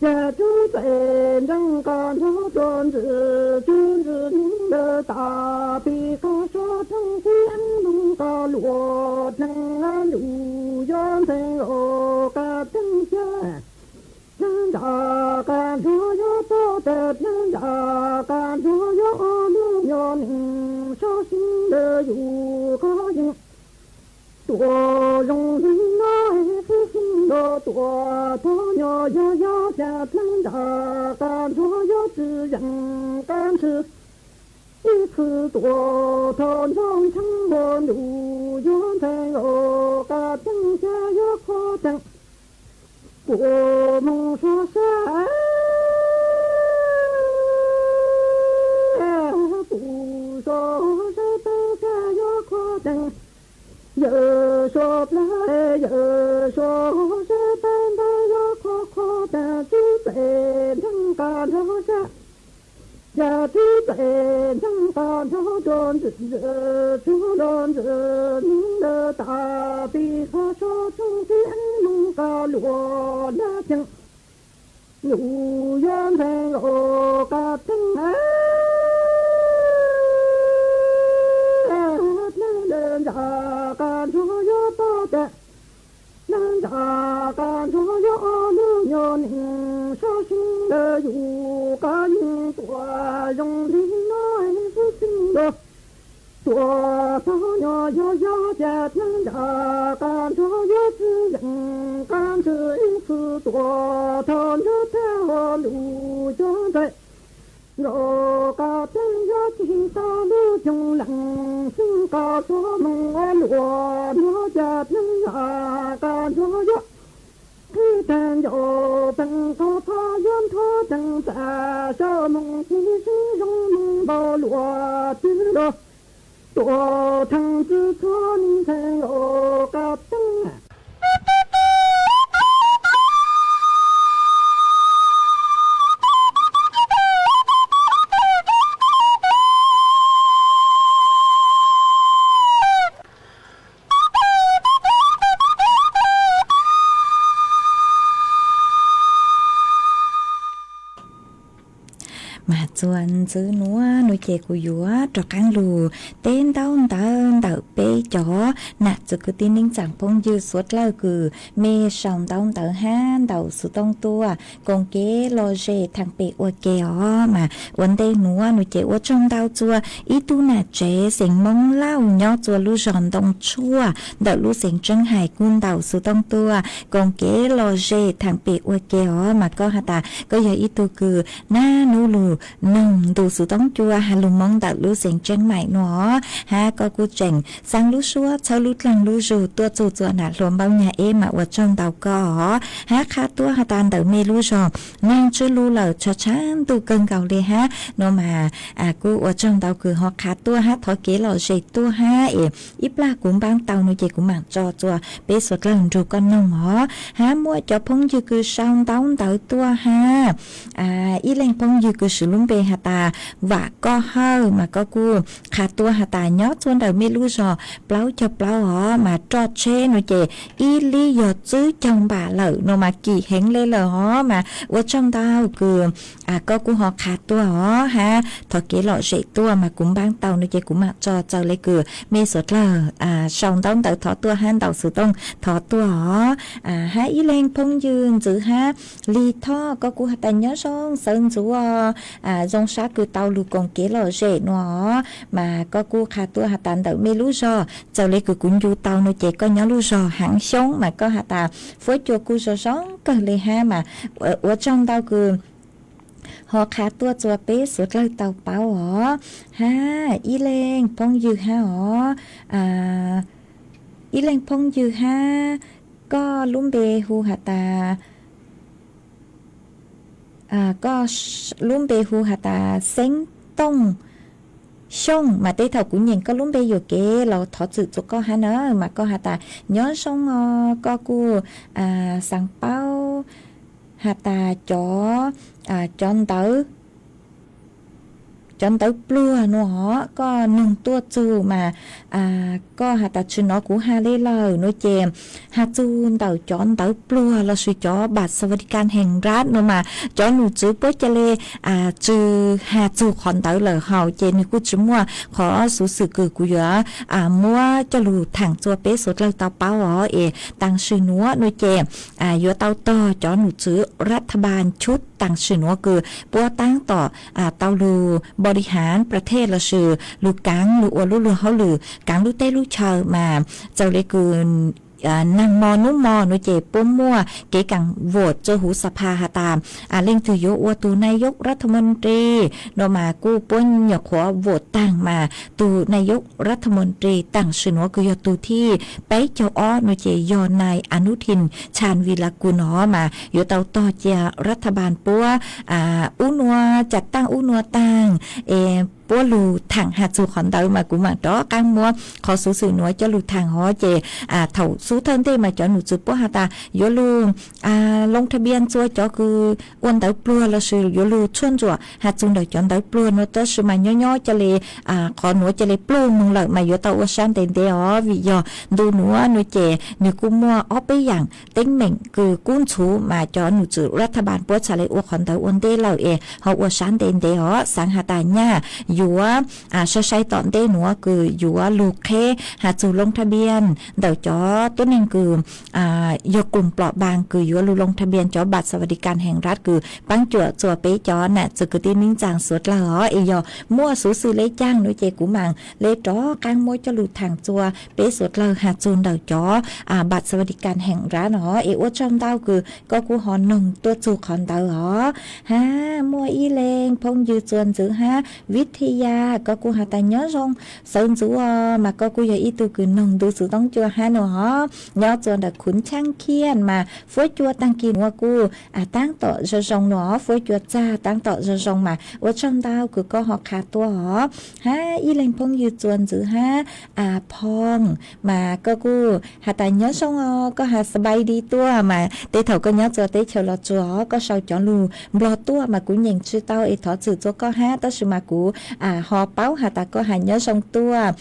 cas tsub txais nreeb qab nrog rua ntxwg tsub ntxwg ntawd tas pib qab suav rooj tib moos qab luaj dleev ntuj yuav ntxhee nkaus qab teeb ca. Dleeb zam, kaj ntsuag yuav pab ces dleeb zam, kaj ntsuag yuav ob lub nyuag nees saum xeeb lawm yus koj yeej tuaj zoo li no. Xeeb xeeb los tuaj thawb nyuag yau yau cas dleeb zam, kaj ntsuag yuav tsis yeem qab ntshis. Ib txhis tuaj thawb nrog ntsheeb ua ntuj yuav ntxhee nkaus qab teeb ca yuav qhuav teeb pum moos suav sab, pum suav sab tab cas yuav qhuav teeb yawm suav plab yawm suav sab tab ntawd yuav qhuav qhuav tag tsub txais nreeb qab nrog sab, cas tsub txais nreeb qab nrog rua ntxwg ntxwg tsub rua ntxwg ntxwg ntawd tas pib qab suav rooj tib moos qab luaj lab cees ntuj yuav ntxhee nkaus qab teeb. Dleeb zam, kaj ntsuag yuav pab ces dleeb zam, kaj ntsuag yuav ob lub nyuag nees saum xeeb lawm yus koj yeej tuaj zoo li no. Xeeb xeeb los tuaj thawb nyuag yau yau cas dleeb zam, kaj ntsuag yuav tsis yeem qab ntshis. Ib txhis tuaj thawb nrog tag ua ntuj yuav ntxhee nkaus qab teeb yuav tsis tau lub xyoo lees xeeb qab suav moos ua luaj nrog cas dleeb zam, kaj ntsuag yuav qhib tag ncauj peem qhov phab yuav nthuav teeb txaj saum moos tib sib zoo moos npau luaj twg los tuaj theej txwv txhua ntxhee nkaus qab teeb. Mas txuas ntxiv nuav nuav ces kuv yuav rov qaab lug teb ntaub ntawv ntawm peb cov nam txwv kwv tij neej tsaa phooj ywg suav dlawg kws mej sau ntaub ntawv hab ntaus xuv tooj tuaj koom kev lom zem thaam pem ua ke os. Mas ua ntej nuav nuav ces ua tsaug ntau txuas ib tug nam tsev xeem Moob Lauj nyob txuas lub zog Ntoo Tshuaj ntawm lub xeev Tseeb Hais kuj ntaus xuv tooj tuaj koom kev lom zem thaam pem ua ke os. Mas koj has tas koj yog ib tug kws naj nub lug noog ntu xuv tooj cua has lug Moob ntawm lub xeev Tseeb Maim nuav hab koj kuj tseem xaa lub suab txhawb lub dlaag lub zug tuaj txug txuas nam hluas Npauj Nyag Eb mas ua tsaug ntau koj os. Hab qha tuaj has tas ntawm mej lub zog neeg tsw lug lawm tshav tshav ntuj kawg nkaus le hab nuav mas kuj ua tsaug ntau kws ho qha tuaj hab thov kev lom zem tuaj hab es ib plag kuv npaab tau nuav ces kuv maam tso txuas peb suav dlawg nrug koj noog os. Hab muaj cov phooj ywg kws sau ntaub ntawv tuaj hab ib leeg phooj ywg kws swv lub npe has tas Vam Koj Hawj mas koj kuj qha tuaj has tas nyob txuas ntawm mej lub zog plaub caug plaub os mas roj tsheb nuav ces ib lib yog tsib caug npam lawm nuav mas kim heev le lawm os. Mas ua tsaug ntau kws koj kuj ho qha tuaj os hab thov kev lom zem tuaj mas kuv npaab tau nuav ces kuv maam tso txawm le kws mej suav dlawg sau ntaub ntawv thov tuaj hab ntaus xuv tooj thov tuaj os. Hab ib leeg phooj ywg ntxwv hab Lig Thoj koj kuj has tas nyob zoo sawv ntxuv os, zoo sab kws tau lug koom kev lom zem nuav os mas koj kuj qha tuaj has tas ntawm mej lub zog txawm le kws kuv ncu tau nuav ces koj nyob lub zog Haav Xyoob mas koj has tas fuab cua kuj zoo zoo kawg le hab mas ua tsaug ntau kws ho qha tuaj txuas peb suav dlawg tau paub os. Hab ib leeg phooj ywg hab os, ib leeg phooj ywg hab koj lub npe hu has tas koj lub npe hu has tas Xeeb Tooj Xyooj mas tej thaum kuv nyeem koj lub npe yuam kev los thov txim txuas koj hab na mas koj has tas nyob zoo os koj kuj xaav paub has tas cov, cov ntawv, cov ntawv pluag nuav os koj noog tuaj txug mas koj has tas tsi nov kuv has le lawm nuav ces has txug ntawm cov ntawv pluag lossis cov บัตรสวัสดิการแห่งรัฐ nuav mas cov num tswv puab ca le tsi has txug qhov ntawd lawm hauv ces nwg kuj tsi muaj qhov xuv xwm kws kuv yuav muab coj lug thaam txuas peb suav dlawg tau paub os es taam sim nuav nuav ces yuav tau tog cov num tswv รัฐบาลชุด taam sim nuav kws puab taab tom tau lug บริหารประเทศ lossis lug kaav lug ua lub luag hauj lwm kaav lub teb lub chaw mas txawm le kws naag mo nub mo nuav ces puab muaj kev kaam vote rua huv สภา has tas leej twg yuav ua tug นายกรัฐมนตรี nuav mas kuj puab nyuam qhuav vote taag mas tug นายกรัฐมนตรี taam sim nuav kws yog tug thib peb caug ob nuav ces yog nai อนุทิน ชาญวีรกูล no mas yuav tau tog cia รัฐบาล puab ub nuav cav taaj ub nuav taag es puab lug thaam has txug qhov ntawd mas kuv maam rov qaab muab qhov xuv xwm nuav coj lug thaam hov ces thaum xub thawj ntej mas cov num tswv puab has tas yuav lug ลงทะเบียน txua cov kws ua ntawv pluag lossis yuav lug tshuaj ntsuam has txug ntawm cov ntawv pluag nuav tab sis mas nyob nyob ca le qhov nuav ca le pluj moog lawm mas yuav tau ua sab ntev ntev os vim yog ntu nuav nuav ces nwg kuj muaj ob peb yaam teeb meem kws kub ntxhuv mas cov num tswv รัฐบาล puab txhad le ua qhov ntawd ua ntej lawm es ho ua sab ntev ntev os xaav has tas nyaj yuav sai sai tom ntej nuav kws yuav lug qheb has txug ลงทะเบียน ntawm cov tuab neeg kws yog กลุ่มเปราะบาง kws yuav lug ลงทะเบียน cov บัตรสวัสดิการแห่งรัฐ kws paab cuam txuas peb cov nam txwv kwv tij neej tsaa suav dlawg os es yog muaj xuv xwm le caag nuav ces kuv maam le rov qaab muab coj lug thaam txuas peb suav dlawg has txug ntawm cov บัตรสวัสดิการแห่งรัฐ no es ua tsaug ntau kws koj kuj ho noog tuaj txug qhov ntawd os. Hab muaj ib leeg phooj ywg txuas ntxiv hab วิทยา koj kuj has tas nyob zoo sawv ntxuv os mas koj kuj yog ib tug kws noog ntu xuv tooj cua hab nuav os nyob txuas ntawm ขุนช้างเขี้ยน mas fuab cua taag kis nuav kuj taab tom zoo zoo nuav os fuab cua txag taab tom zoo zoo mas ua tsaug ntau kws koj ho qha tuaj os. Hab ib leeg phooj ywg txuas ntxiv hab Phoo mas koj kuj has tas nyob zoo os koj has สบายดี tuaj mas tej thaum koj nyob txuas teb chaws Los Tsuas os koj sau cov lug Nplog tuaj mas kuv nyeem tsi tau es thov txim txuas koj hab tab sis mas kuv ho paub has tas koj has nyob zoo tuaj.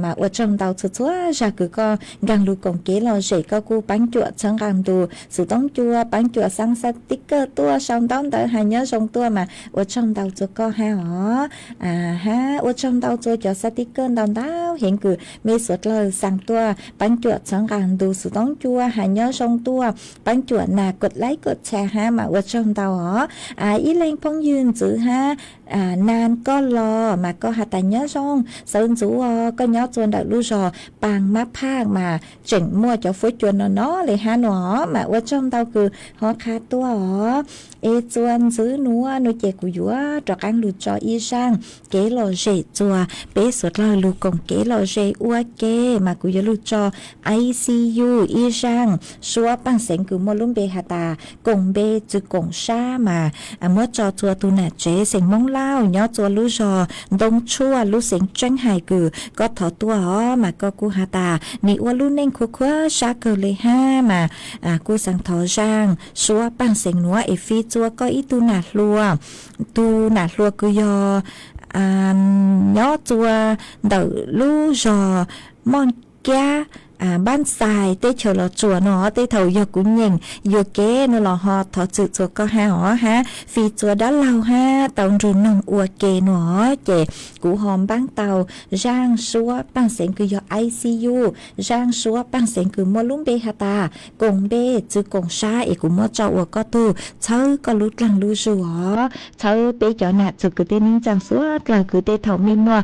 Mas ua tsaug ntau txhua txhua zag kws koj nkaag lug koom kev lom zem, koj kuj paab cuam txhawb nqaa ntu xov tooj cua, paab cuam xaa xaa ti kawj tuaj sau ntaub ntawv has nyob zoo tuaj mas ua tsaug ntau txhua koj hab os. Hab ua tsaug ntau txhua cov xaa ti kawj ntau ntau heev kws mej suav dlawg xaa tuaj paab cuam txhawb nqaa ntu xov tooj cua has nyob zoo tuaj, paab cuam nas kod laib kod tshas hab mas ua tsaug ntau os. Ib leeg phooj ywg ntxwv hab, nas koj los mas koj has tas nyob zoo, sawv ntxuv os, koj nyob txua ntawm lub zog Paas Mab Phaj mas tseem muaj cov fuab cua no no le hab no os, mas ua tsaug ntau kws ho qha tuaj os. Es txua ntxwv nuav nuav ces kuv yuav rov qaab lug tso ib zaaj kev lom zem txuas peb suav dlawg lug koom kev lom zem ua ke, mas kuv yuav lug tso I C U ib zaaj suab paaj xeev kws muaj lub npe has tas koom npe txwv koom sab mas muab tso txua tug nam tsev xeem Moob Lauj nyob txua lub zog Ntoo Tshuaj lub xeev tseeb hais kws koj thov tuaj os, mas koj kuj has tas nim ua lub neej khuv khuav sab kawg le hab mas kuj xaa thov zaaj suab paaj xeev nuav es fij txua koj ib tug nam hluas, tug nam hluas kws yog nyob txua ntawm lub zog Moj Kiab, Npab Xais teb chaws Los Tsuas no, tej thaum yog kuv nyeem yuam kev no los ho thov txwm txhua koj hab os hab. Fij txua dab laug hab tau nrug noog ua ke no ces kuv ho npaab tau zaaj suab paaj xeev kws yog I C U, zaaj suab paaj xeev kws muaj lub npe has tas koom npe txwv koom sab es kuv muab tso ua koj tug txhawb koj lub dlaag lub zug os. Txhawb peb cov nam txwv kwv tij neej tsaa suav dlawg kws tej thaum mej muaj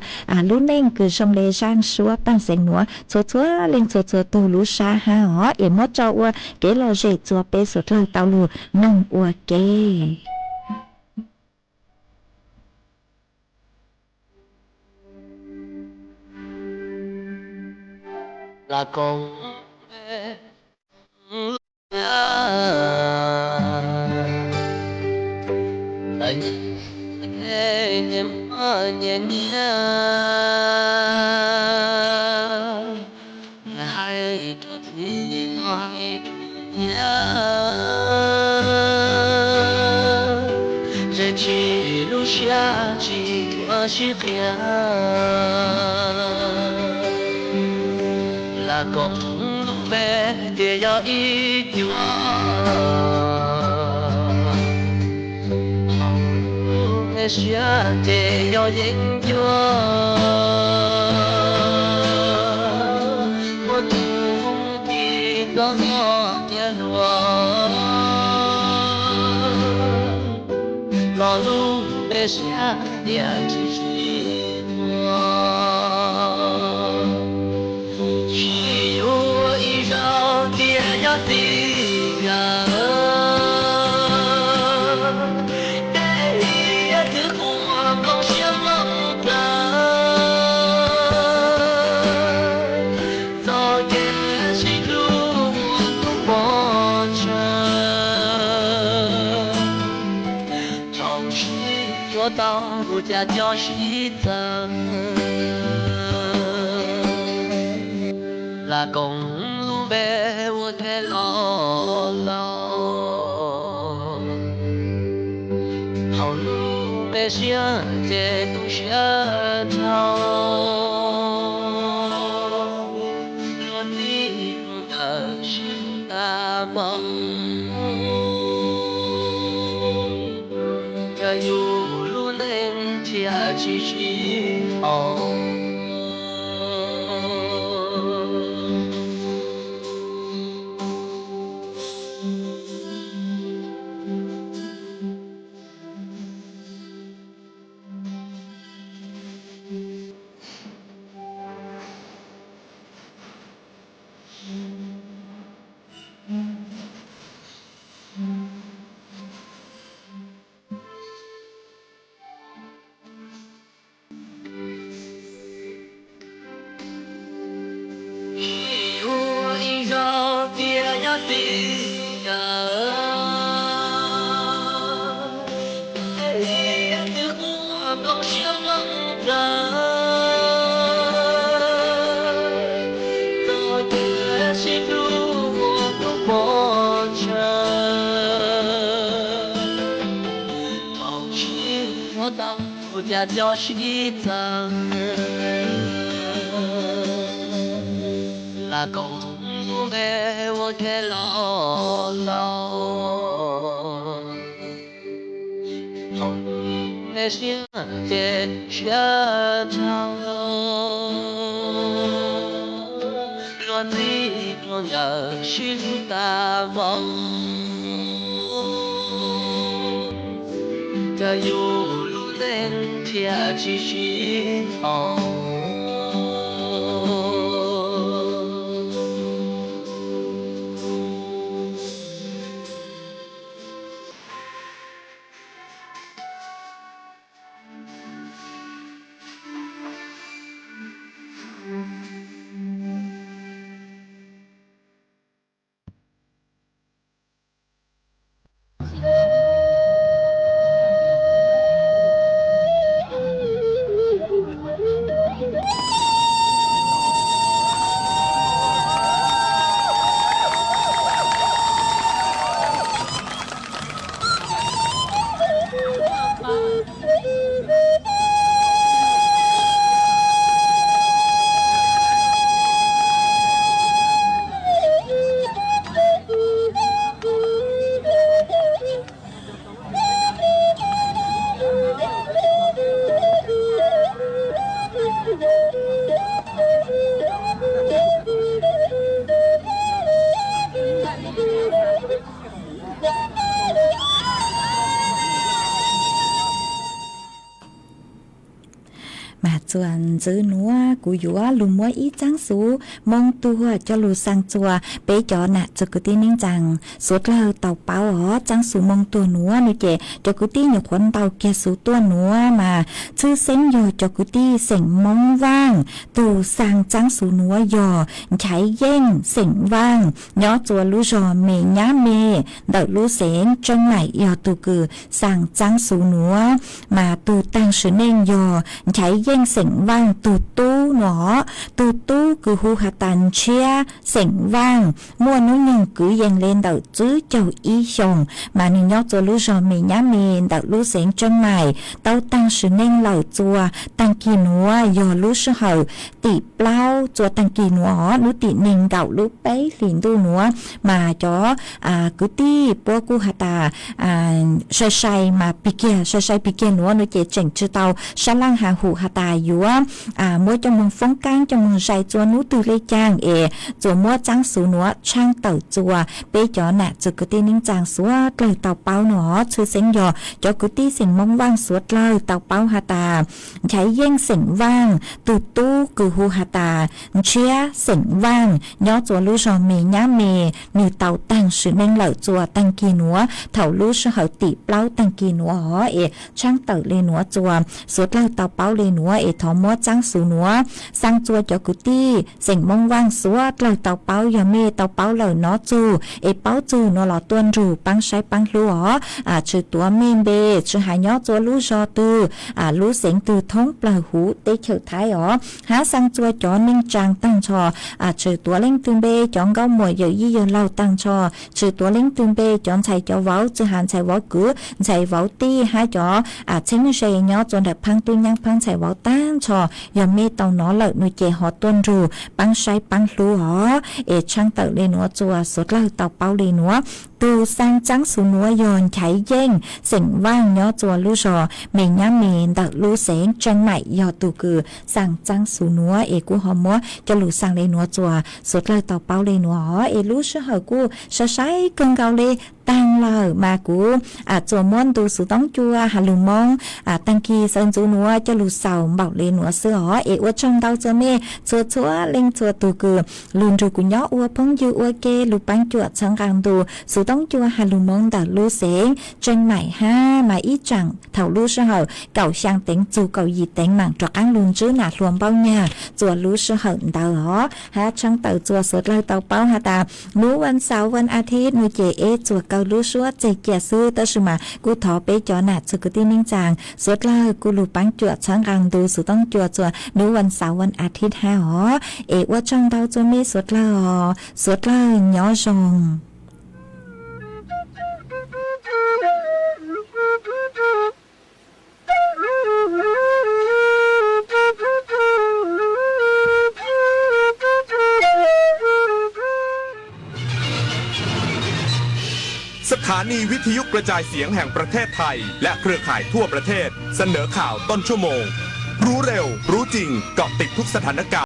lub neej kws zoo le zaaj suab paaj xeev nuav txhua txhua leej txhua txhua tug lub sab hab os, es muab tso ua kev lom zem txua peb suav dlawg tau lug noog ua ke. Zej tsis lub siab tsis tuav sib qhia, lam koom lub npe tias yog ib cuab, lub npe siab ces yog yeeb ncuab. Muaj tus tis koj noj tiav hluas, los lub npe siab tias tsis sib muaj. Tsis yuav ib zaug tias yog txij nkawm, tej hiav txwv quaj nplooj siab nplooj plawv, txoj kev sib hlub muaj tub pov tseg. Thaum sib yuav tau mus cas coj sib txawv, lam koom lub npe ua ke los laus. Thaum lub npe siab ces tu siab dhau, luag txij ntawm sib tag moo, yog yus lub neej thiaj tsis sib haum. Tsis yuav ib zaug tias yog txij nkawm, tej hiav txwv quaj nplooj siab nplooj plawv, txoj kev sib hlub muaj tub pov tseg. Thaum sib yuav tau Ua cas cov sib txawv, lam koom lub npe ua ke los laus, me siab ces siab tshaj, luag txij luag nkawm sib hlub tas vau, cas yus lub neej thiaj tsis sib haum. Mas txuas ntxiv nuav kuv yuav lug muab ib txaab xuv Moob Tuag coj lug xaa txua peb cov nam txiv kwv tij neej tsaa suav dlawg tau paub os. Txaab xuv Moob Tuag nuav nua ces cov kwv tij nyuam qhuav ntaus kiag xuv tuaj nuav mas tshwj xeeb yog cov kwv tij xeem Moob Vaaj tug xaa txaab xuv nuav yog Nchaiv Yeej xeem Vaaj nyob txua lub zog Me Nyab Me ntawm lub xeev Tseeb Maim yog tug kws xaa txaab xuv nuav. Mas tug taag sim neej yog Nchaiv Yeej xeem Vaaj tug tub nuav os. Tug tub kws hu has tas Ntshiab xeem Vaaj muaj nub nyoog kwv yees le ntawm tsib caug ib xyoos, mas nwg nyob txua lub zog Me Nyab Me ntawm lub xeev Tseeb Maim. Tau taag sim neej lawm txua taag kis nuav yog lub sij hawm tim plaub txua taag kis nuav os, lub tim neeg nkaum lub peb hlis ntuj nuav, mas cov kwv tij puab kuj has tas sai sai mas pig kiag, sai sai pig kiag nuav nua ces tseem tsi tau sab laaj has hum has tas yuav muab coj moog foob kaab coj moog zais txua nub twg le caag es txuas muab txaab xuv nuav tshaab tawm txua peb cov nam txiv kwv tij neej tsaa suav dlawg tau paub nua os. Tshwj xeeb yog cov kwv tij xeem Moob Vaaj suav dlawg tau paub has tas Nchaiv Yeej xeem Vaaj tug tub kws hu has tas Ntshiab xeem Vaaj nyob txua lub zog Me Nyab Me, nwg tau taag sim neej lawm txua taag kis nuav thaum lub sij hawm tim plaub taag kis nuav os. Es tshaab tawm le nuav txua suav dlawg tau paub le nuav es thov muab txaab xuv nuav xaa txua cov kwv tij xeem Moob Vaaj suav dlawg tau paub. Yog mej tau paub lawm nov txug es paub txug nua los tuaj nrug paab saib paab hlub os. Tsi tuav mej npe, tsi has nyob txua lub zog twg, lub xeev twg thoob plawg huv teb chaws Thaib os, hab xaa txua cov neej tsaa taag nrho, tsi tuav leej twg npe cov nkauj muam yawm yij yawg laug taag nrho, tsi tuav leej twg npe cov ntxhais cov vauv, tsi has ntxhais vauv kwv ntxhais vauv tij hab cov txheeb ze nyob txua nram phaab tub nyaab phaab ntxhais vauv taag nrho. Yog mej tau nov lawm nua ces ho tuaj nrug paab saib paab hlub os. Es tshaab tawm le nuav txua suav dlawg tau paub le nuav. Tug xaa txaab xuv nuav yog Nchaiv Yeej xeem Vaaj nyob txua lub zog Me Nyab Me ntawm lub xeev Tseeb Maim yog tug kws xaa txaab xuv nuav es kuj ho muab coj lug xaa le nuav txua suav dlawg tau paub le nuav os. Es lub sij hawm kuj sai sai kawg nkaus le taag lawm mas kuv txuas muab ntu xuv toob cua has lug Moob taag kis sawv ntxuv nuav coj lug xaus npaum le nuav xwb os. Es ua tsaug ntau txua mej txhua txhua leej txhua tug kws lug nrug kuv nyob ua phooj ywg ua ke lug paab cuam txhawb nqaa ntu xuv toob cua has lug Moob ntawm lub xeev Tseeb Maim hab mas ib tsaam thaum lub sij hawm kaum xyaa teev txug kaum yim teev maam rov qaab lug ntsib nam hluas npaub nyag txua lub sij hawm ntawd os. Hab tshaab tawm txua suav dlawg tau paub has tas nub vas xauv vas a thiv nua ces eb txua kaw lub suab txeg cia xwb, tab sis mas kuj thov peb cov nam txiv kwv tij neej tsaa suav dlawg kuj lug paab cuam txhawb nqaa ntu xuv toob cua txua nub vas xauv vas a thiv hab os. Es ua tsaug ntau txua mej suav dlawg os, suav dlawg nyob zoo. สถานีวิทยุกระจายเสียงแห่งประเทศไทย และเครือข่ายทั่วประเทศ เสนอข่าวต้นชั่วโมง รู้เร็ว รู้จริง เกาะติดทุกสถานการณ์